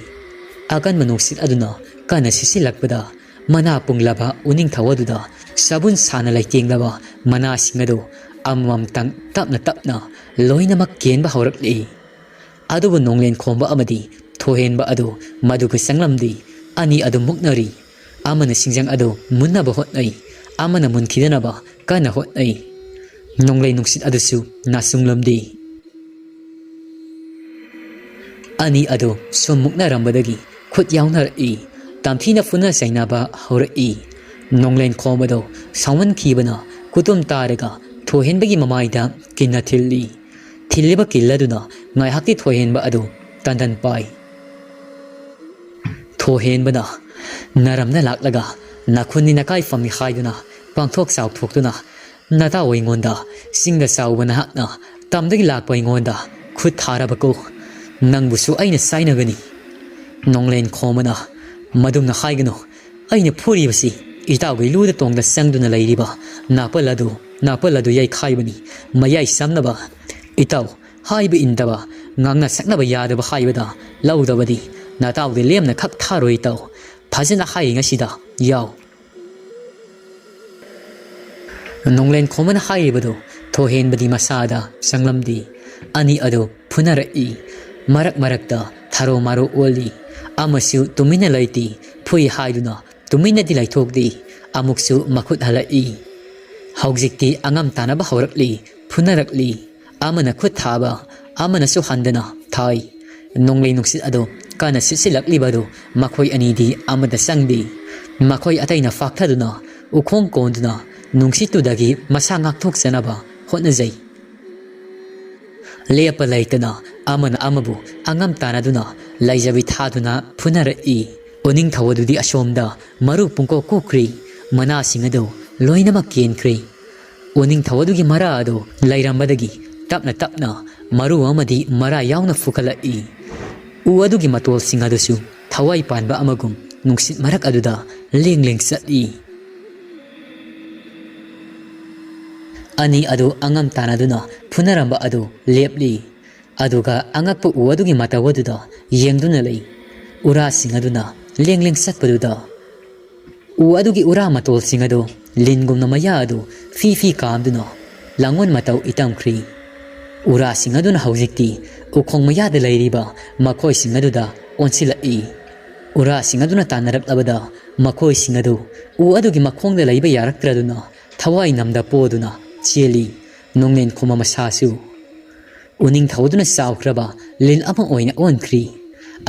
ꯑꯀꯟꯕ ꯅꯨꯡꯁꯤꯠ ꯑꯗꯨꯅ ꯀꯟꯅ ꯁꯤꯠꯆꯤꯜꯂꯛꯄꯗ ꯃꯅꯥ ꯄꯨꯡꯂꯕ ꯎꯅꯤꯡꯊꯧ ꯑꯗꯨꯗ ꯁꯕꯨꯟ ꯁꯥꯅ ꯂꯩꯇꯦꯡꯂꯕ ꯃꯅꯥꯁꯤꯡ ꯑꯗꯨ ꯑꯃꯃꯝꯇꯪ ꯇꯞꯅ ꯇꯞꯅ ꯂꯣꯏꯅꯃꯛ ꯀꯦꯟꯕ ꯍꯧꯔꯛꯂꯤ꯫ ꯑꯗꯨꯕꯨ ꯅꯣꯡꯂꯦꯟ ꯈꯣꯝꯕ ꯑꯃꯗꯤ ꯊꯣꯏꯍꯦꯟꯕ ꯑꯗꯨ ꯃꯗꯨꯒ ꯆꯪꯂꯝꯗꯦ꯫ ꯑꯅꯤ ꯑꯗꯨ ꯃꯨꯛꯅꯔꯤ꯫ ꯑꯃꯅ ꯁꯤꯡꯖꯪ ꯑꯗꯨ ꯃꯨꯟꯅꯕ ꯍꯣꯠꯅꯩ, ꯑꯃꯅ ꯃꯨꯟꯈꯤꯗꯅꯕ ꯀꯟꯅ ꯍꯣꯠꯅꯩ꯫ ꯅꯣꯡꯂꯩ ꯅꯨꯡꯁꯤꯠ ꯑꯗꯨꯁꯨ ꯅꯥꯁꯨꯡꯂꯝꯗꯦ꯫ ꯑꯅꯤ ꯑꯗꯨ ꯁꯨꯝ ꯃꯨꯛꯅꯔꯝꯕꯗꯒꯤ ꯈꯨꯠ ꯌꯥꯎꯅꯔꯛꯏ꯫ ꯇꯝꯊꯤꯅ ꯐꯨꯅ ꯆꯩꯅꯕ ꯍꯧꯔꯛꯏ꯫ ꯅꯣꯡꯂꯦꯟ ꯈꯣꯝꯕꯗꯨ ꯁꯥꯎꯃꯟꯈꯤꯕꯅ ꯈꯨꯇꯨꯝ ꯇꯥꯔꯒ ꯊꯣꯏꯍꯦꯟꯕꯒꯤ ꯃꯃꯥꯏꯗ ꯀꯤꯟꯅ ꯊꯤꯜꯂꯤ꯫ ꯊꯤꯜꯂꯤꯕ ꯀꯤꯜ ꯑꯗꯨꯅ ꯉꯥꯏꯍꯥꯛꯇꯤ ꯊꯣꯏꯍꯦꯟꯕ ꯑꯗꯨ ꯇꯟꯗꯟ ꯄꯥꯏ꯫ ꯊꯣꯏꯍꯦꯟꯕꯅ ꯅꯔꯝꯅ ꯂꯥꯛꯂꯒ ꯅꯈꯨꯟꯅꯤ ꯅꯀꯥꯏꯐꯝꯅꯤ ꯍꯥꯏꯗꯨꯅ ꯄꯪꯊꯣꯛ ꯆꯥꯎꯊꯣꯛꯇꯨꯅ ꯅꯇꯥꯎ ꯑꯩꯉꯣꯟꯗ ꯆꯤꯡꯗ ꯆꯥꯎꯕ ꯅꯍꯥꯛꯅ ꯇꯝꯗꯒꯤ ꯂꯥꯛꯄ ꯑꯩꯉꯣꯟꯗ ꯈꯨꯠ ꯊꯥꯔꯕꯀꯣ꯫ ꯅꯪꯕꯨꯁꯨ ꯑꯩꯅ ꯆꯥꯏꯅꯒꯅꯤ꯫ ꯅꯣꯡꯂꯦꯟ ꯈꯣꯝꯕꯅ ꯃꯗꯨꯝꯅ ꯍꯥꯏꯒꯅꯨ꯫ ꯑꯩꯅ ꯐꯨꯔꯤꯕꯁꯤ ꯏꯇꯥꯎꯒꯤ ꯂꯨꯗ ꯇꯣꯡꯗ ꯆꯪꯗꯨꯅ ꯂꯩꯔꯤꯕ ꯅꯥꯄꯜ ꯑꯗꯨ, ꯅꯥꯄꯜ ꯑꯗꯨ ꯌꯩꯈꯥꯏꯕꯅꯤ꯫ ꯃꯌꯥꯏ ꯆꯝꯅꯕ ꯏꯇꯥꯎ ꯍꯥꯏꯕ ꯏꯟꯗꯕ, ꯉꯥꯡꯅ ꯁꯛꯅꯕ ꯌꯥꯗꯕ ꯍꯥꯏꯕꯗ ꯂꯧꯗꯕꯗꯤ ꯅꯇꯥꯎꯗꯤ ꯂꯦꯝꯅ ꯈꯛ ꯊꯥꯔꯣꯏ ꯏꯇꯥꯎ꯫ ꯐꯖꯅ ꯍꯥꯏꯔꯤꯉꯩꯁꯤꯗ ꯌꯥꯎ꯫ ꯅꯣꯡꯂꯦꯟ ꯈꯣꯝꯕꯅ ꯍꯥꯏꯔꯤꯕꯗꯨ ꯊꯣꯏꯍꯦꯟꯕꯗꯤ ꯃꯁꯥꯗ ꯆꯪꯂꯝꯗꯦ꯫ ꯑꯅꯤ ꯑꯗꯨ ꯐꯨꯅꯔꯛꯏ꯫ ꯃꯔꯛ ꯃꯔꯛꯇ ꯊꯥꯔꯣ ꯃꯥꯔꯣ ꯑꯣꯜꯂꯤ꯫ ꯑꯃꯁꯨ ꯇꯨꯃꯤꯟꯅ ꯂꯩꯇꯦ꯫ ꯐꯨꯏ ꯍꯥꯏꯗꯨꯅ ꯇꯨꯃꯤꯟꯅꯗꯤ ꯂꯩꯊꯣꯛꯇꯦ꯫ ꯑꯃꯨꯛꯁꯨ ꯃꯈꯨꯠ ꯍꯜꯂꯛꯏ꯫ ꯍꯧꯖꯤꯛꯇꯤ ꯑꯉꯝ ꯇꯥꯅꯕ ꯍꯧꯔꯛꯂꯤ꯫ ꯐꯨꯅꯔꯛꯂꯤ꯫ ꯑꯃꯅ ꯈꯨꯠ ꯊꯥꯕ, ꯑꯃꯅꯁꯨ ꯍꯟꯗꯅ ꯊꯥꯏ꯫ ꯅꯣꯡꯂꯩ ꯅꯨꯡꯁꯤꯠ ꯑꯗꯨ ꯀꯟꯅ ꯁꯤꯠꯆꯤꯜꯂꯛꯂꯤꯕ ꯑꯗꯨ ꯃꯈꯣꯏ ꯑꯅꯤꯗꯤ ꯑꯃꯠꯇ ꯆꯪꯗꯦ꯫ ꯃꯈꯣꯏ ꯑꯇꯩꯅ ꯐꯥꯛꯊꯗꯨꯅ ꯎꯈꯣꯡ ꯀꯣꯟꯗꯨꯅ ꯅꯨꯡꯁꯤꯠꯇꯨꯗꯒꯤ ꯃꯁꯥ ꯉꯥꯛꯊꯣꯛꯆꯅꯕ ꯍꯣꯠꯅꯖꯩ꯫ ꯂꯦꯞꯄ ꯂꯩꯇꯅ ꯑꯃꯅ ꯑꯃꯕꯨ ꯑꯉꯝ ꯇꯥꯟꯅꯗꯨꯅ ꯂꯩꯖꯕꯤ ꯊꯥꯗꯨꯅ ꯐꯨꯅꯔꯛꯏ꯫ ꯎꯅꯤꯡꯊꯧ ꯑꯗꯨꯗꯤ ꯑꯁꯣꯝꯗ ꯃꯔꯨ ꯄꯨꯡꯀꯣꯛ ꯀꯣꯛꯈ꯭ꯔꯦ꯫ ꯃꯅꯥꯁꯤꯡ ꯑꯗꯨ ꯂꯣꯏꯅꯃꯛ ꯀꯦꯟꯈ꯭ꯔꯦ꯫ ꯎꯅꯤꯡꯊꯧ ꯑꯗꯨꯒꯤ ꯃꯔꯥ ꯑꯗꯨ ꯂꯩꯔꯝꯕꯗꯒꯤ ꯇꯞꯅ ꯇꯞꯅ ꯃꯔꯨ ꯑꯃꯗꯤ ꯃꯔꯥ ꯌꯥꯎꯅ ꯐꯨꯒꯠꯂꯛꯏ꯫ ꯎ ꯑꯗꯨꯒꯤ ꯃꯇꯣꯜꯁꯤꯡ ꯑꯗꯨꯁꯨ ꯊꯋꯥꯏ ꯄꯥꯟꯕ ꯑꯃꯒꯨꯝ ꯅꯨꯡꯁꯤꯠ ꯃꯔꯛ ꯑꯗꯨꯗ ꯂꯦꯡ ꯂꯦꯡ ꯆꯠꯂꯤ꯫ ꯑꯅꯤ ꯑꯗꯨ ꯑꯉꯝ ꯇꯥꯟꯅꯗꯨꯅ ꯐꯨꯅꯔꯝꯕ ꯑꯗꯨ ꯂꯦꯞꯂꯤ꯫ ꯑꯗꯨꯒ ꯑꯉꯛꯄ ꯎ ꯑꯗꯨꯒꯤ ꯃꯇꯧ ꯑꯗꯨꯗ ꯌꯦꯡꯗꯨꯅ ꯂꯩ꯫ ꯎꯔꯥꯁꯤꯡ ꯑꯗꯨꯅ ꯂꯦꯡ ꯂꯦꯡ ꯆꯠꯄꯗꯨꯗ ꯎ ꯑꯗꯨꯒꯤ ꯎꯔꯥ ꯃꯇꯣꯜꯁꯤꯡ ꯑꯗꯨ ꯂꯤꯟꯒꯨꯝꯅ ꯃꯌꯥ ꯑꯗꯨ ꯐꯤ ꯐꯤ ꯀꯥꯝꯗꯨꯅ ꯂꯥꯡꯑꯣꯟ ꯃꯇꯧ ꯏꯇꯝꯈ꯭ꯔꯤ꯫ ꯎꯔꯥꯁꯤꯡ ꯑꯗꯨꯅ ꯍꯧꯖꯤꯛꯇꯤ ꯎꯈꯣꯡ ꯃꯌꯥꯗ ꯂꯩꯔꯤꯕ ꯃꯈꯣꯏꯁꯤꯡ ꯑꯗꯨꯗ ꯑꯣꯟꯁꯤꯜꯂꯛꯏ꯫ ꯎꯔꯥꯁꯤꯡ ꯑꯗꯨꯅ ꯇꯥꯟꯅꯔꯛꯂꯕꯗ ꯃꯈꯣꯏꯁꯤꯡ ꯑꯗꯨ ꯎ ꯑꯗꯨꯒꯤ ꯃꯈꯣꯡꯗ ꯂꯩꯕ ꯌꯥꯔꯛꯇ꯭ꯔꯗꯨꯅ ꯊꯋꯥꯏ ꯅꯝꯗ ꯄꯣꯗꯨꯅ ꯆꯦꯜꯂꯤ꯫ ꯅꯣꯡꯂꯦꯟ ꯈꯣꯝꯕ ꯃꯁꯥꯁꯨ ꯎꯅꯤꯡꯊꯧꯗꯨꯅ ꯆꯥꯎꯈ꯭ꯔꯕ ꯂꯤꯟ ꯑꯃ ꯑꯣꯏꯅ ꯑꯣꯟꯈ꯭ꯔꯤ꯫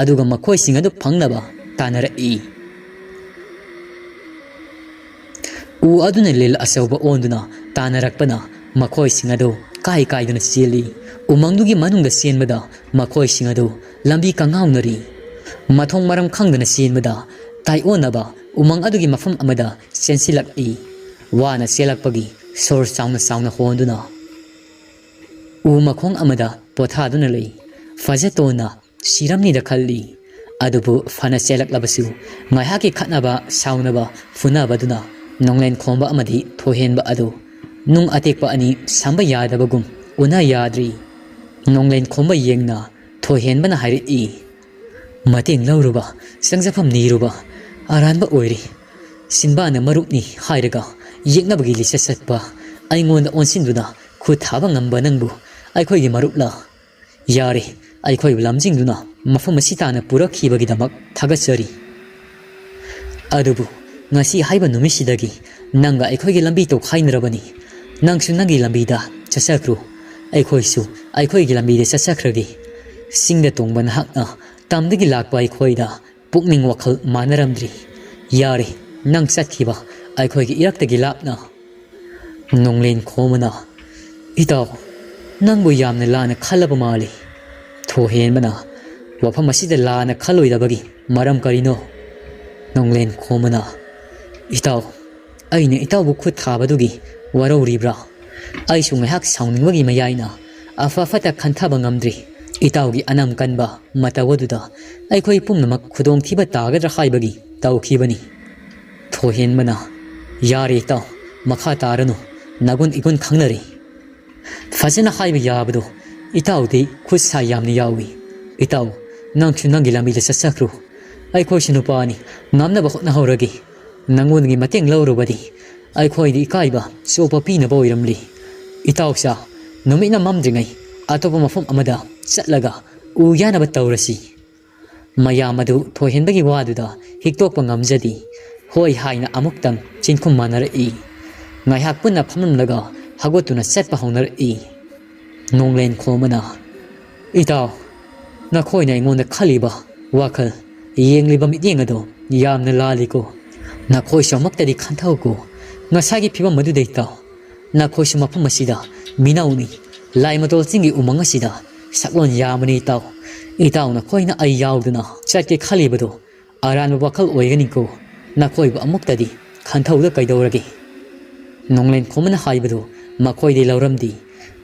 ꯑꯗꯨꯒ ꯃꯈꯣꯏꯁꯤꯡ ꯑꯗꯨ ꯐꯪꯅꯕ ꯇꯥꯟꯅꯔꯛꯏ꯫ ꯎ ꯑꯗꯨꯅ ꯂꯤꯟ ꯑꯆꯧꯕ ꯑꯣꯟꯗꯨꯅ ꯇꯥꯟꯅꯔꯛꯄꯅ ꯃꯈꯣꯏꯁꯤꯡ ꯑꯗꯨ ꯀꯥꯏ ꯀꯥꯏꯗꯨꯅ ꯆꯦꯜꯂꯤ꯫ ꯎꯃꯪꯗꯨꯒꯤ ꯃꯅꯨꯡꯗ ꯆꯦꯟꯕꯗ ꯃꯈꯣꯏꯁꯤꯡ ꯑꯗꯨ ꯂꯝꯕꯤ ꯀꯪꯉꯥꯎꯅꯔꯤ꯫ ꯃꯊꯣꯡ ꯃꯔꯝ ꯈꯪꯗꯅ ꯆꯦꯟꯕꯗ ꯇꯥꯏꯑꯣꯟꯅꯕ ꯎꯃꯪ ꯑꯗꯨꯒꯤ ꯃꯐꯝ ꯑꯃꯗ ꯆꯦꯟꯁꯤꯜꯂꯛꯏ꯫ ꯋꯥꯅ ꯆꯦꯜꯂꯛꯄꯒꯤ ꯁꯣꯔ ꯆꯥꯎꯅ ꯆꯥꯎꯅ ꯍꯣꯟꯗꯨꯅ ꯎ ꯃꯈꯣꯡ ꯑꯃꯗ ꯄꯣꯊꯥꯗꯨꯅ ꯂꯩ꯫ ꯐꯖꯇꯣꯟꯅ ꯁꯤꯔꯝꯅꯤꯗ ꯈꯜꯂꯤ꯫ ꯑꯗꯨꯕꯨ ꯐꯅ ꯆꯦꯜꯂꯛꯂꯕꯁꯨ ꯉꯥꯏꯍꯥꯛꯀꯤ ꯈꯠꯅꯕ ꯁꯥꯎꯅꯕ ꯐꯨꯅꯕꯗꯨꯅ ꯅꯣꯡꯂꯦꯟ ꯈꯣꯝꯕ ꯑꯃꯗꯤ ꯊꯣꯏꯍꯦꯟꯕ ꯑꯗꯨ ꯅꯨꯡ ꯑꯇꯦꯛꯄ ꯑꯅꯤ ꯁꯝꯕ ꯌꯥꯗꯕꯒꯨꯝ ꯎꯅ ꯌꯥꯗ꯭ꯔꯤ꯫ ꯅꯣꯡꯂꯦꯟ ꯈꯣꯝꯕ ꯌꯦꯡꯅ ꯊꯣꯏꯍꯦꯟꯕꯅ ꯍꯥꯏꯔꯛꯏ, "ꯃꯇꯦꯡ ꯂꯧꯔꯨꯕ, ꯆꯪꯖꯐꯝ ꯅꯤꯔꯨꯕ ꯑꯔꯥꯟꯕ ꯑꯣꯏꯔꯦ꯫ ꯁꯤꯟꯕꯥꯅ ꯃꯔꯨꯞꯅꯤ ꯍꯥꯏꯔꯒ ꯌꯦꯛꯅꯕꯒꯤ ꯂꯤꯆꯠ ꯆꯠꯄ ꯑꯩꯉꯣꯟꯗ ꯑꯣꯟꯁꯤꯟꯗꯨꯅ ꯈꯨꯠ ꯊꯥꯕ ꯉꯝꯕ ꯅꯪꯕꯨ ꯑꯩꯈꯣꯏꯒꯤ ꯃꯔꯨꯞꯂ? ꯌꯥꯔꯦ, ꯑꯩꯈꯣꯏꯕꯨ ꯂꯝꯖꯤꯡꯗꯨꯅ ꯃꯐꯝ ꯑꯁꯤ ꯇꯥꯅ ꯄꯨꯔꯛꯈꯤꯕꯒꯤꯗꯃꯛ ꯊꯥꯒꯠꯆꯔꯤ꯫ ꯑꯗꯨꯕꯨ ꯉꯁꯤ ꯍꯥꯏꯕ ꯅꯨꯃꯤꯠꯁꯤꯗꯒꯤ ꯅꯪꯒ ꯑꯩꯈꯣꯏꯒꯤ ꯂꯝꯕꯤ ꯇꯣꯈꯥꯏꯅꯔꯕꯅꯤ꯫ ꯅꯪꯁꯨ ꯅꯪꯒꯤ ꯂꯝꯕꯤꯗ ꯆꯠꯆꯈ꯭ꯔꯨ, ꯑꯩꯈꯣꯏꯁꯨ ꯑꯩꯈꯣꯏꯒꯤ ꯂꯝꯕꯤꯗ ꯆꯠꯆꯈ꯭ꯔꯒꯦ꯫ ꯆꯤꯡꯗ ꯇꯣꯡꯕ ꯅꯍꯥꯛꯅ ꯇꯝꯗꯒꯤ ꯂꯥꯛꯄ ꯑꯩꯈꯣꯏꯗ ꯄꯨꯛꯅꯤꯡ ꯋꯥꯈꯜ ꯃꯥꯟꯅꯔꯝꯗ꯭ꯔꯤ꯫ ꯌꯥꯔꯦ, ꯅꯪ ꯆꯠꯈꯤꯕ ꯑꯩꯈꯣꯏꯒꯤ ꯏꯔꯛꯇꯒꯤ ꯂꯥꯞꯅ꯫ ꯅꯣꯡꯂꯦꯟ ꯈꯣꯝꯕꯅ, "ꯏꯇꯥꯎ, ꯅꯪꯕꯨ ꯌꯥꯝꯅ ꯂꯥꯟꯅ ꯈꯜꯂꯕ ꯃꯥꯜꯂꯤ꯫" ꯊꯣꯏꯍꯦꯟꯕꯅ, "ꯋꯥꯐꯝ ꯑꯁꯤꯗ ꯂꯥꯟꯅ ꯈꯜꯂꯣꯏꯗꯕꯒꯤ ꯃꯔꯝ ꯀꯔꯤꯅꯣ?" ꯅꯣꯡꯂꯦꯟ ꯈꯣꯝꯕꯅ, "ꯏꯇꯥꯎ, ꯑꯩꯅ ꯏꯇꯥꯎꯕꯨ ꯈꯨꯠ ꯊꯥꯕꯗꯨꯒꯤ ꯋꯥꯔꯧꯔꯤꯕ꯭ꯔꯥ? ꯑꯩꯁꯨ ꯉꯥꯏꯍꯥꯛ ꯁꯥꯎꯅꯤꯡꯕꯒꯤ ꯃꯌꯥꯏꯅ ꯑꯐ ꯐꯠꯇ ꯈꯟꯊꯕ ꯉꯝꯗ꯭ꯔꯤ꯫ ꯏꯇꯥꯎꯒꯤ ꯑꯅꯝ ꯀꯟꯕ ꯃꯇꯧ ꯑꯗꯨꯗ ꯑꯩꯈꯣꯏ ꯄꯨꯝꯅꯃꯛ ꯈꯨꯗꯣꯡꯊꯤꯕ ꯇꯥꯒꯗ꯭ꯔꯥ ꯍꯥꯏꯕꯒꯤ ꯇꯧꯈꯤꯕꯅꯤ꯫" ꯊꯣꯏꯍꯦꯟꯕꯅ, "ꯌꯥꯔꯦ ꯏꯇꯥꯎ, ꯃꯈꯥ ꯇꯥꯔꯅꯨ, ꯅꯒꯨꯟ ꯏꯒꯨꯟ ꯈꯪꯅꯔꯦ꯫ ꯐꯖꯅ ꯍꯥꯏꯕ ꯌꯥꯕꯗꯣ, ꯏꯇꯥꯎꯗꯤ ꯈꯨꯠ ꯁꯥ ꯌꯥꯝꯅ ꯌꯥꯎꯏ꯫ ꯏꯇꯥꯎ, ꯅꯪꯁꯨ ꯅꯪꯒꯤ ꯂꯝꯕꯤꯗ ꯆꯠꯆꯈ꯭ꯔꯣ꯫ ꯑꯩꯈꯣꯏꯁꯨ ꯅꯨꯄꯥꯅꯤ, ꯉꯝꯅꯕ ꯍꯣꯠꯅꯍꯧꯔꯒꯦ꯫ ꯅꯉꯣꯟꯗꯒꯤ ꯃꯇꯦꯡ ꯂꯧꯔꯨꯕꯗꯤ ꯑꯩꯈꯣꯏꯗ ꯏꯀꯥꯏꯕ ꯆꯣꯞꯄ ꯄꯤꯅꯕ ꯑꯣꯏꯔꯝꯂꯤ꯫ ꯏꯇꯥꯎꯁꯥ, ꯅꯨꯃꯤꯠꯅ ꯃꯝꯗ꯭ꯔꯤꯉꯩ ꯑꯇꯣꯞꯄ ꯃꯐꯝ ꯑꯃꯗ ꯆꯠꯂꯒ ꯎ ꯌꯥꯅꯕ ꯇꯧꯔꯁꯤ꯫" ꯃꯌꯥꯝ ꯑꯗꯨ ꯊꯣꯏꯍꯦꯟꯕꯒꯤ ꯋꯥꯗꯨꯗ ꯍꯤꯛꯇꯣꯛꯄ ꯉꯝꯖꯗꯦ꯫ ꯍꯣꯏ ꯍꯥꯏꯅ ꯑꯃꯨꯛꯇꯪ ꯆꯤꯟꯈꯨꯝ ꯃꯥꯟꯅꯔꯛꯏ꯫ ꯉꯥꯏꯍꯥꯛ ꯄꯨꯟꯅ ꯐꯝꯂꯝꯂꯒ ꯍꯧꯒꯠꯇꯨꯅ ꯆꯠꯄ ꯍꯧꯅꯔꯛꯏ꯫ ꯅꯣꯡꯂꯦꯟ ꯈꯣꯝꯕꯅ, "ꯏꯇꯥꯎ, ꯅꯈꯣꯏꯅ ꯑꯩꯉꯣꯟꯗ ꯈꯜꯂꯤꯕ ꯋꯥꯈꯜ, ꯌꯦꯡꯂꯤꯕ ꯃꯤꯠꯌꯦꯡ ꯑꯗꯣ ꯌꯥꯝꯅ ꯂꯥꯜꯂꯤꯀꯣ꯫ ꯅꯈꯣꯏꯁꯨ ꯑꯃꯨꯛꯇꯗꯤ ꯈꯟꯊꯧꯀꯣ꯫ ꯉꯁꯥꯏꯒꯤ ꯐꯤꯕꯝ ꯑꯗꯨꯗ ꯏꯇꯥꯎ, ꯅꯈꯣꯏꯁꯨ ꯃꯐꯝ ꯑꯁꯤꯗ ꯃꯤꯅꯧꯅꯤ꯫ ꯂꯥꯏꯃꯇꯣꯜ ꯆꯤꯡꯒꯤ ꯎꯃꯪ ꯑꯁꯤꯗ ꯁꯛꯂꯣꯟ ꯌꯥꯝꯕꯅꯤ ꯏꯇꯥꯎ꯫ ꯏꯇꯥꯎ ꯅꯈꯣꯏꯅ ꯑꯩ ꯌꯥꯎꯗꯨꯅ ꯆꯠꯀꯦ ꯈꯜꯂꯤꯕꯗꯨ ꯑꯔꯥꯟꯕ ꯋꯥꯈꯜ ꯑꯣꯏꯒꯅꯤꯀꯣ꯫ ꯅꯈꯣꯏꯕꯨ ꯑꯃꯨꯛꯇꯗꯤ ꯈꯟꯊꯧꯗ ꯀꯩꯗꯧꯔꯒꯦ?" ꯅꯣꯡꯂꯦꯟ ꯈꯣꯝꯕꯅ ꯍꯥꯏꯕꯗꯨ ꯃꯈꯣꯏꯗꯤ ꯂꯧꯔꯝꯗꯦ꯫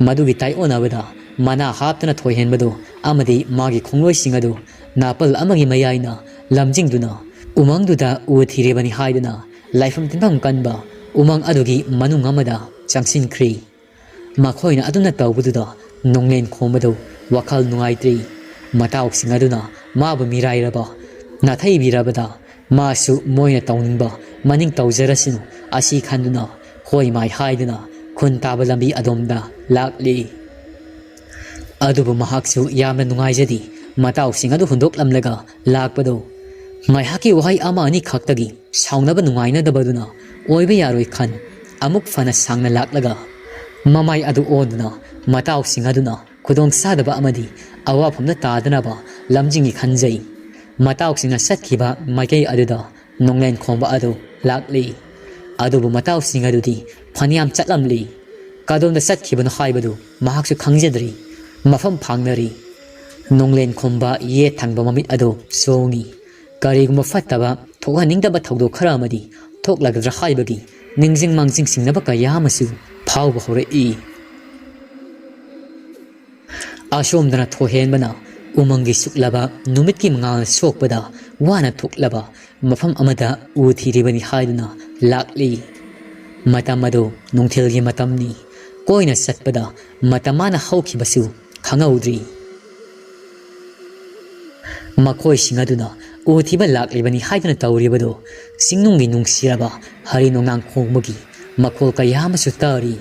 ꯃꯗꯨꯒꯤ ꯇꯥꯏꯑꯣꯟꯅꯕꯗ ꯃꯅꯥ ꯍꯥꯞꯇꯨꯅ ꯊꯣꯏꯍꯦꯟꯕꯗꯨ ꯑꯃꯗꯤ ꯃꯥꯒꯤ ꯈꯣꯡꯂꯣꯏꯁꯤꯡ ꯑꯗꯨ ꯅꯥꯄꯜ ꯑꯃꯒꯤ ꯃꯌꯥꯏꯅ ꯂꯝꯖꯤꯡꯗꯨꯅ ꯎꯃꯪꯗꯨꯗ ꯎ ꯊꯤꯔꯤꯕꯅꯤ ꯍꯥꯏꯗꯨꯅ ꯂꯥꯏꯐꯝ ꯇꯤꯟꯐꯝ ꯀꯟꯕ ꯎꯃꯪ ꯑꯗꯨꯒꯤ ꯃꯅꯨꯡ ꯑꯃꯗ ꯆꯪꯁꯤꯟꯈ꯭ꯔꯤ꯫ ꯃꯈꯣꯏꯅ ꯑꯗꯨꯅ ꯇꯧꯕꯗꯨꯗ ꯅꯣꯡꯂꯦꯟ ꯈꯣꯝꯕꯗꯨ ꯋꯥꯈꯜ ꯅꯨꯡꯉꯥꯏꯇ꯭ꯔꯤ꯫ ꯃꯇꯥꯎꯁꯤꯡ ꯑꯗꯨꯅ ꯃꯥꯕꯨ ꯃꯤꯔꯥꯏꯔꯕ ꯅꯥꯊꯩꯕꯤꯔꯕꯗ ꯃꯥꯁꯨ ꯃꯣꯏꯅ ꯇꯧꯅꯤꯡꯕ ꯃꯅꯤꯡ ꯇꯧꯖꯔꯁꯅꯨ ꯑꯁꯤ ꯈꯟꯗꯨꯅ ꯍꯣꯏ ꯃꯥꯏ ꯍꯥꯏꯗꯨꯅ ꯈꯨꯟ ꯇꯥꯕ ꯂꯝꯕꯤ ꯑꯗꯣꯝꯗ ꯂꯥꯛꯂꯤ꯫ ꯑꯗꯨꯕꯨ ꯃꯍꯥꯛꯁꯨ ꯌꯥꯝꯅ ꯅꯨꯡꯉꯥꯏꯖꯗꯦ ꯃꯇꯥꯎꯁꯤꯡ ꯑꯗꯨ ꯍꯨꯟꯗꯣꯛꯂꯝꯂꯒ ꯂꯥꯛꯄꯗꯨ꯫ ꯉꯥꯏꯍꯥꯛꯀꯤ ꯋꯥꯍꯩ ꯑꯃ ꯑꯅꯤ ꯈꯛꯇꯒꯤ ꯁꯥꯎꯅꯕ ꯅꯨꯡꯉꯥꯏꯅꯗꯕꯗꯨꯅ ꯑꯣꯏꯕ ꯌꯥꯔꯣꯏ ꯈꯟ ꯑꯃꯨꯛ ꯐꯅ ꯁꯥꯡꯅ ꯂꯥꯛꯂꯒ ꯃꯃꯥꯏ ꯑꯗꯨ ꯑꯣꯟꯗꯨꯅ ꯃꯇꯥꯎꯁꯤꯡ ꯑꯗꯨꯅ ꯈꯨꯗꯣꯡ ꯆꯥꯗꯕ ꯑꯃꯗꯤ ꯑꯋꯥꯐꯝꯗ ꯇꯥꯗꯅꯕ ꯂꯝꯖꯤꯡꯒꯦ ꯈꯟꯖꯩ꯫ ꯃꯇꯥꯎꯁꯤꯡꯅ ꯆꯠꯈꯤꯕ ꯃꯥꯏꯀꯩ ꯑꯗꯨꯗ ꯅꯣꯡꯂꯦꯟ ꯈꯣꯝꯕ ꯑꯗꯨ ꯂꯥꯛꯂꯤ꯫ ꯑꯗꯨꯕꯨ ꯃꯇꯥꯎꯁꯤꯡ ꯑꯗꯨꯗꯤ ꯐꯅꯌꯥꯝ ꯆꯠꯂꯝꯂꯤ꯫ ꯀꯗꯣꯝꯗ ꯆꯠꯈꯤꯕꯅꯣ ꯍꯥꯏꯕꯗꯨ ꯃꯍꯥꯛꯁꯨ ꯈꯪꯖꯗ꯭ꯔꯤ꯫ ꯃꯐꯝ ꯐꯥꯡꯅꯔꯤ꯫ ꯅꯣꯡꯂꯦꯟ ꯈꯣꯝꯕ ꯌꯦꯠ ꯊꯪꯕ ꯃꯃꯤꯠ ꯑꯗꯨ ꯆꯣꯡꯏ꯫ ꯀꯔꯤꯒꯨꯝꯕ ꯐꯠꯇꯕ ꯊꯣꯛꯍꯟꯅꯤꯡꯗꯕ ꯊꯧꯗꯣꯛ ꯈꯔ ꯑꯃꯗꯤ ꯊꯣꯛꯂꯒꯗ꯭ꯔꯥ ꯍꯥꯏꯕꯒꯤ ꯅꯤꯡꯁꯤꯡ ꯃꯥꯡꯖꯤꯡ ꯆꯤꯡꯅꯕ ꯀꯌꯥ ꯑꯃꯁꯨ ꯐꯥꯎꯕ ꯍꯧꯔꯛꯏ꯫ ꯑꯁꯣꯝꯗꯅ ꯊꯣꯏꯍꯦꯟꯕꯅ ꯎꯃꯪꯒꯤ ꯁꯨꯛꯂꯕ ꯅꯨꯃꯤꯠꯀꯤ ꯃꯉꯥꯜ ꯁꯣꯛꯄꯗ ꯋꯥꯅ ꯊꯣꯛꯂꯕ ꯃꯐꯝ ꯑꯃꯗ ꯎ ꯊꯤꯔꯤꯕꯅꯤ ꯍꯥꯏꯗꯨꯅ ꯂꯥꯛꯂꯤ꯫ ꯃꯇꯝ ꯑꯗꯨ ꯅꯨꯡꯊꯤꯜꯒꯤ ꯃꯇꯝꯅꯤ꯫ ꯀꯣꯏꯅ ꯆꯠꯄꯗ ꯃꯇꯝ ꯃꯥꯅ ꯍꯧꯈꯤꯕꯁꯨ ꯈꯪꯍꯧꯗ꯭ꯔꯤ꯫ ꯃꯈꯣꯏꯁꯤꯡ ꯑꯗꯨꯅ ꯎ ꯊꯤꯕ ꯂꯥꯛꯂꯤꯕꯅꯤ ꯍꯥꯏꯗꯨꯅ ꯇꯧꯔꯤꯕꯗꯨ ꯆꯤꯡꯅꯨꯡꯒꯤ ꯅꯨꯡꯁꯤꯔꯕ ꯍꯔꯤ ꯅꯣꯡꯅꯥꯡ ꯈꯣꯡꯕꯒꯤ ꯃꯈꯣꯜ ꯀꯌꯥ ꯑꯃꯁꯨ ꯇꯥꯔꯤ꯫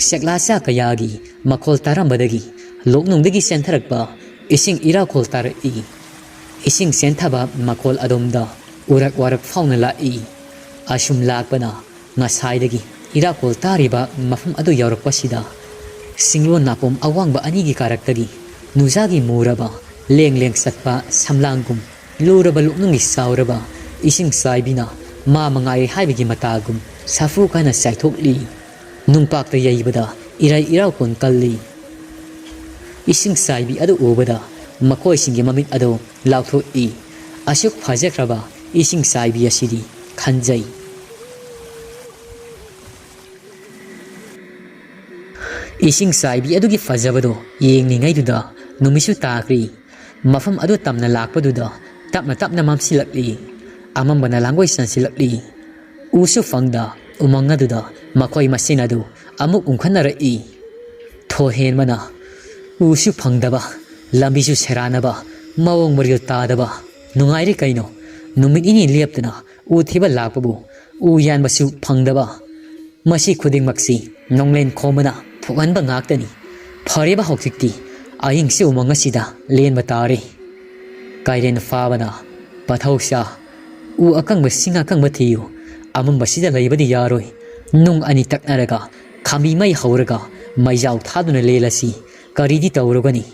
ꯁꯦꯛꯂꯥꯆꯥ ꯀꯌꯥꯒꯤ ꯃꯈꯣꯜ ꯇꯥꯔꯝꯕꯗꯒꯤ ꯂꯣꯛꯅꯨꯡꯗꯒꯤ ꯆꯦꯟꯊꯔꯛꯄ ꯏꯁꯤꯡ ꯏꯔꯥꯈꯣꯜ ꯇꯥꯔꯛꯏ꯫ ꯏꯁꯤꯡ ꯆꯦꯟꯊꯕ ꯃꯈꯣꯜ ꯑꯗꯣꯝꯗ ꯎꯔꯛ ꯋꯥꯔꯛ ꯐꯥꯎꯅ ꯂꯥꯛꯏ꯫ ꯑꯁꯨꯝ ꯂꯥꯛꯄꯅ ꯉꯁꯥꯏꯗꯒꯤ ꯏꯔꯥꯈꯣꯜ ꯇꯥꯔꯤꯕ ꯃꯐꯝ ꯑꯗꯨ ꯌꯧꯔꯛꯄꯁꯤꯗ ꯆꯤꯡꯂꯣꯟ ꯅꯥꯄꯣꯝ ꯑꯋꯥꯡꯕ ꯑꯅꯤꯒꯤ ꯀꯥꯔꯛꯇꯒꯤ ꯅꯨꯡꯖꯥꯒꯤ ꯃꯨꯔꯕ ꯂꯦꯡ ꯂꯦꯡ ꯆꯠꯄ ꯁꯝꯂꯥꯡꯒꯨꯝ ꯂꯨꯔꯕ ꯂꯣꯛꯅꯨꯡꯒꯤ ꯆꯥꯎꯔꯕ ꯏꯁꯤꯡ ꯆꯥꯏꯕꯤꯅ ꯃꯥ ꯃꯉꯥꯏꯔꯦ ꯍꯥꯏꯕꯒꯤ ꯃꯇꯥꯒꯨꯝ ꯁꯥꯐꯨ ꯀꯟꯅ ꯆꯥꯏꯊꯣꯛꯂꯤ꯫ ꯅꯨꯡꯄꯥꯛꯇ ꯌꯩꯕꯗ ꯏꯔꯩ ꯏꯔꯥꯎꯀꯣꯟ ꯀꯜꯂꯤ꯫ ꯏꯁꯤꯡ ꯆꯥꯏꯕꯤ ꯑꯗꯨ ꯎꯕꯗ ꯃꯈꯣꯏꯁꯤꯡꯒꯤ ꯃꯃꯤꯠ ꯑꯗꯨ ꯂꯥꯎꯊꯣꯛꯏ꯫ ꯑꯁꯨꯛ ꯐꯖꯈ꯭ꯔꯕ ꯏꯁꯤꯡ ꯆꯥꯏꯕꯤ ꯑꯁꯤꯗꯤ ꯈꯟꯖꯩ꯫ ꯏꯁꯤꯡ ꯆꯥꯏꯕꯤ ꯑꯗꯨꯒꯤ ꯐꯖꯕꯗꯣ ꯌꯦꯡꯂꯤꯉꯩꯗꯨꯗ ꯅꯨꯃꯤꯠꯁꯨ ꯇꯥꯈ꯭ꯔꯤ꯫ ꯃꯐꯝ ꯑꯗꯨ ꯇꯝꯅ ꯂꯥꯛꯄꯗꯨꯗ ꯇꯞꯅ ꯇꯞꯅ ꯃꯝꯁꯤꯜꯂꯛꯂꯤ꯫ ꯑꯃꯝꯕꯅ ꯂꯥꯡꯒꯣꯏ ꯆꯟꯁꯤꯜꯂꯛꯂꯤ꯫ ꯎꯁꯨ ꯐꯪꯗ ꯎꯃꯪ ꯑꯗꯨꯗ ꯃꯈꯣꯏ ꯃꯁꯦꯟ ꯑꯗꯨ ꯑꯃꯨꯛ ꯎꯪꯈꯠꯅꯔꯛꯏ꯫ ꯊꯣꯏꯍꯦꯟꯕꯅ, "ꯎꯁꯨ ꯐꯪꯗꯕ, ꯂꯝꯕꯤꯁꯨ ꯁꯦꯔꯥꯟꯅꯕ, ꯃꯑꯣꯡ ꯃꯔꯤꯜ ꯇꯥꯗꯕ꯫ ꯅꯨꯡꯉꯥꯏꯔꯤ ꯀꯩꯅꯣ? ꯅꯨꯃꯤꯠ ꯅꯤꯅꯤ ꯂꯦꯞꯇꯅ ꯎ ꯊꯤꯕ ꯂꯥꯛꯄꯕꯨ ꯎ ꯌꯥꯟꯕꯁꯨ ꯐꯪꯗꯕ꯫ ꯃꯁꯤ ꯈꯨꯗꯤꯡꯃꯛꯁꯤ ꯅꯣꯡꯂꯦꯟ ꯈꯣꯝꯕꯅ ꯊꯣꯛꯍꯟꯕ ꯉꯥꯛꯇꯅꯤ꯫ ꯐꯔꯦꯕ, ꯍꯧꯖꯤꯛꯇꯤ ꯑꯍꯤꯡꯁꯤ ꯎꯃꯪ ꯑꯁꯤꯗ ꯂꯦꯟꯕ ꯇꯥꯔꯦ꯫" ꯀꯥꯏꯔꯦꯟ ꯐꯥꯕꯅ, "ꯄꯥꯊꯧꯁꯥ, ꯎ ꯑꯀꯪꯕ ꯁꯤꯡ ꯑꯀꯪꯕ ꯊꯤꯌꯨ꯫ ꯑꯃꯝꯕꯁꯤꯗ ꯂꯩꯕꯗꯤ ꯌꯥꯔꯣꯏ꯫ ꯅꯨꯡ ꯑꯅꯤ ꯇꯛꯅꯔꯒ ꯈꯥꯝꯕꯤ ꯃꯩ ꯍꯧꯔꯒ ꯃꯩꯖꯥꯎ ꯊꯥꯗꯨꯅ ꯂꯦꯜꯂꯁꯤ꯫ ꯀꯔꯤꯗꯤ ꯇꯧꯔꯨꯒꯅꯤ?"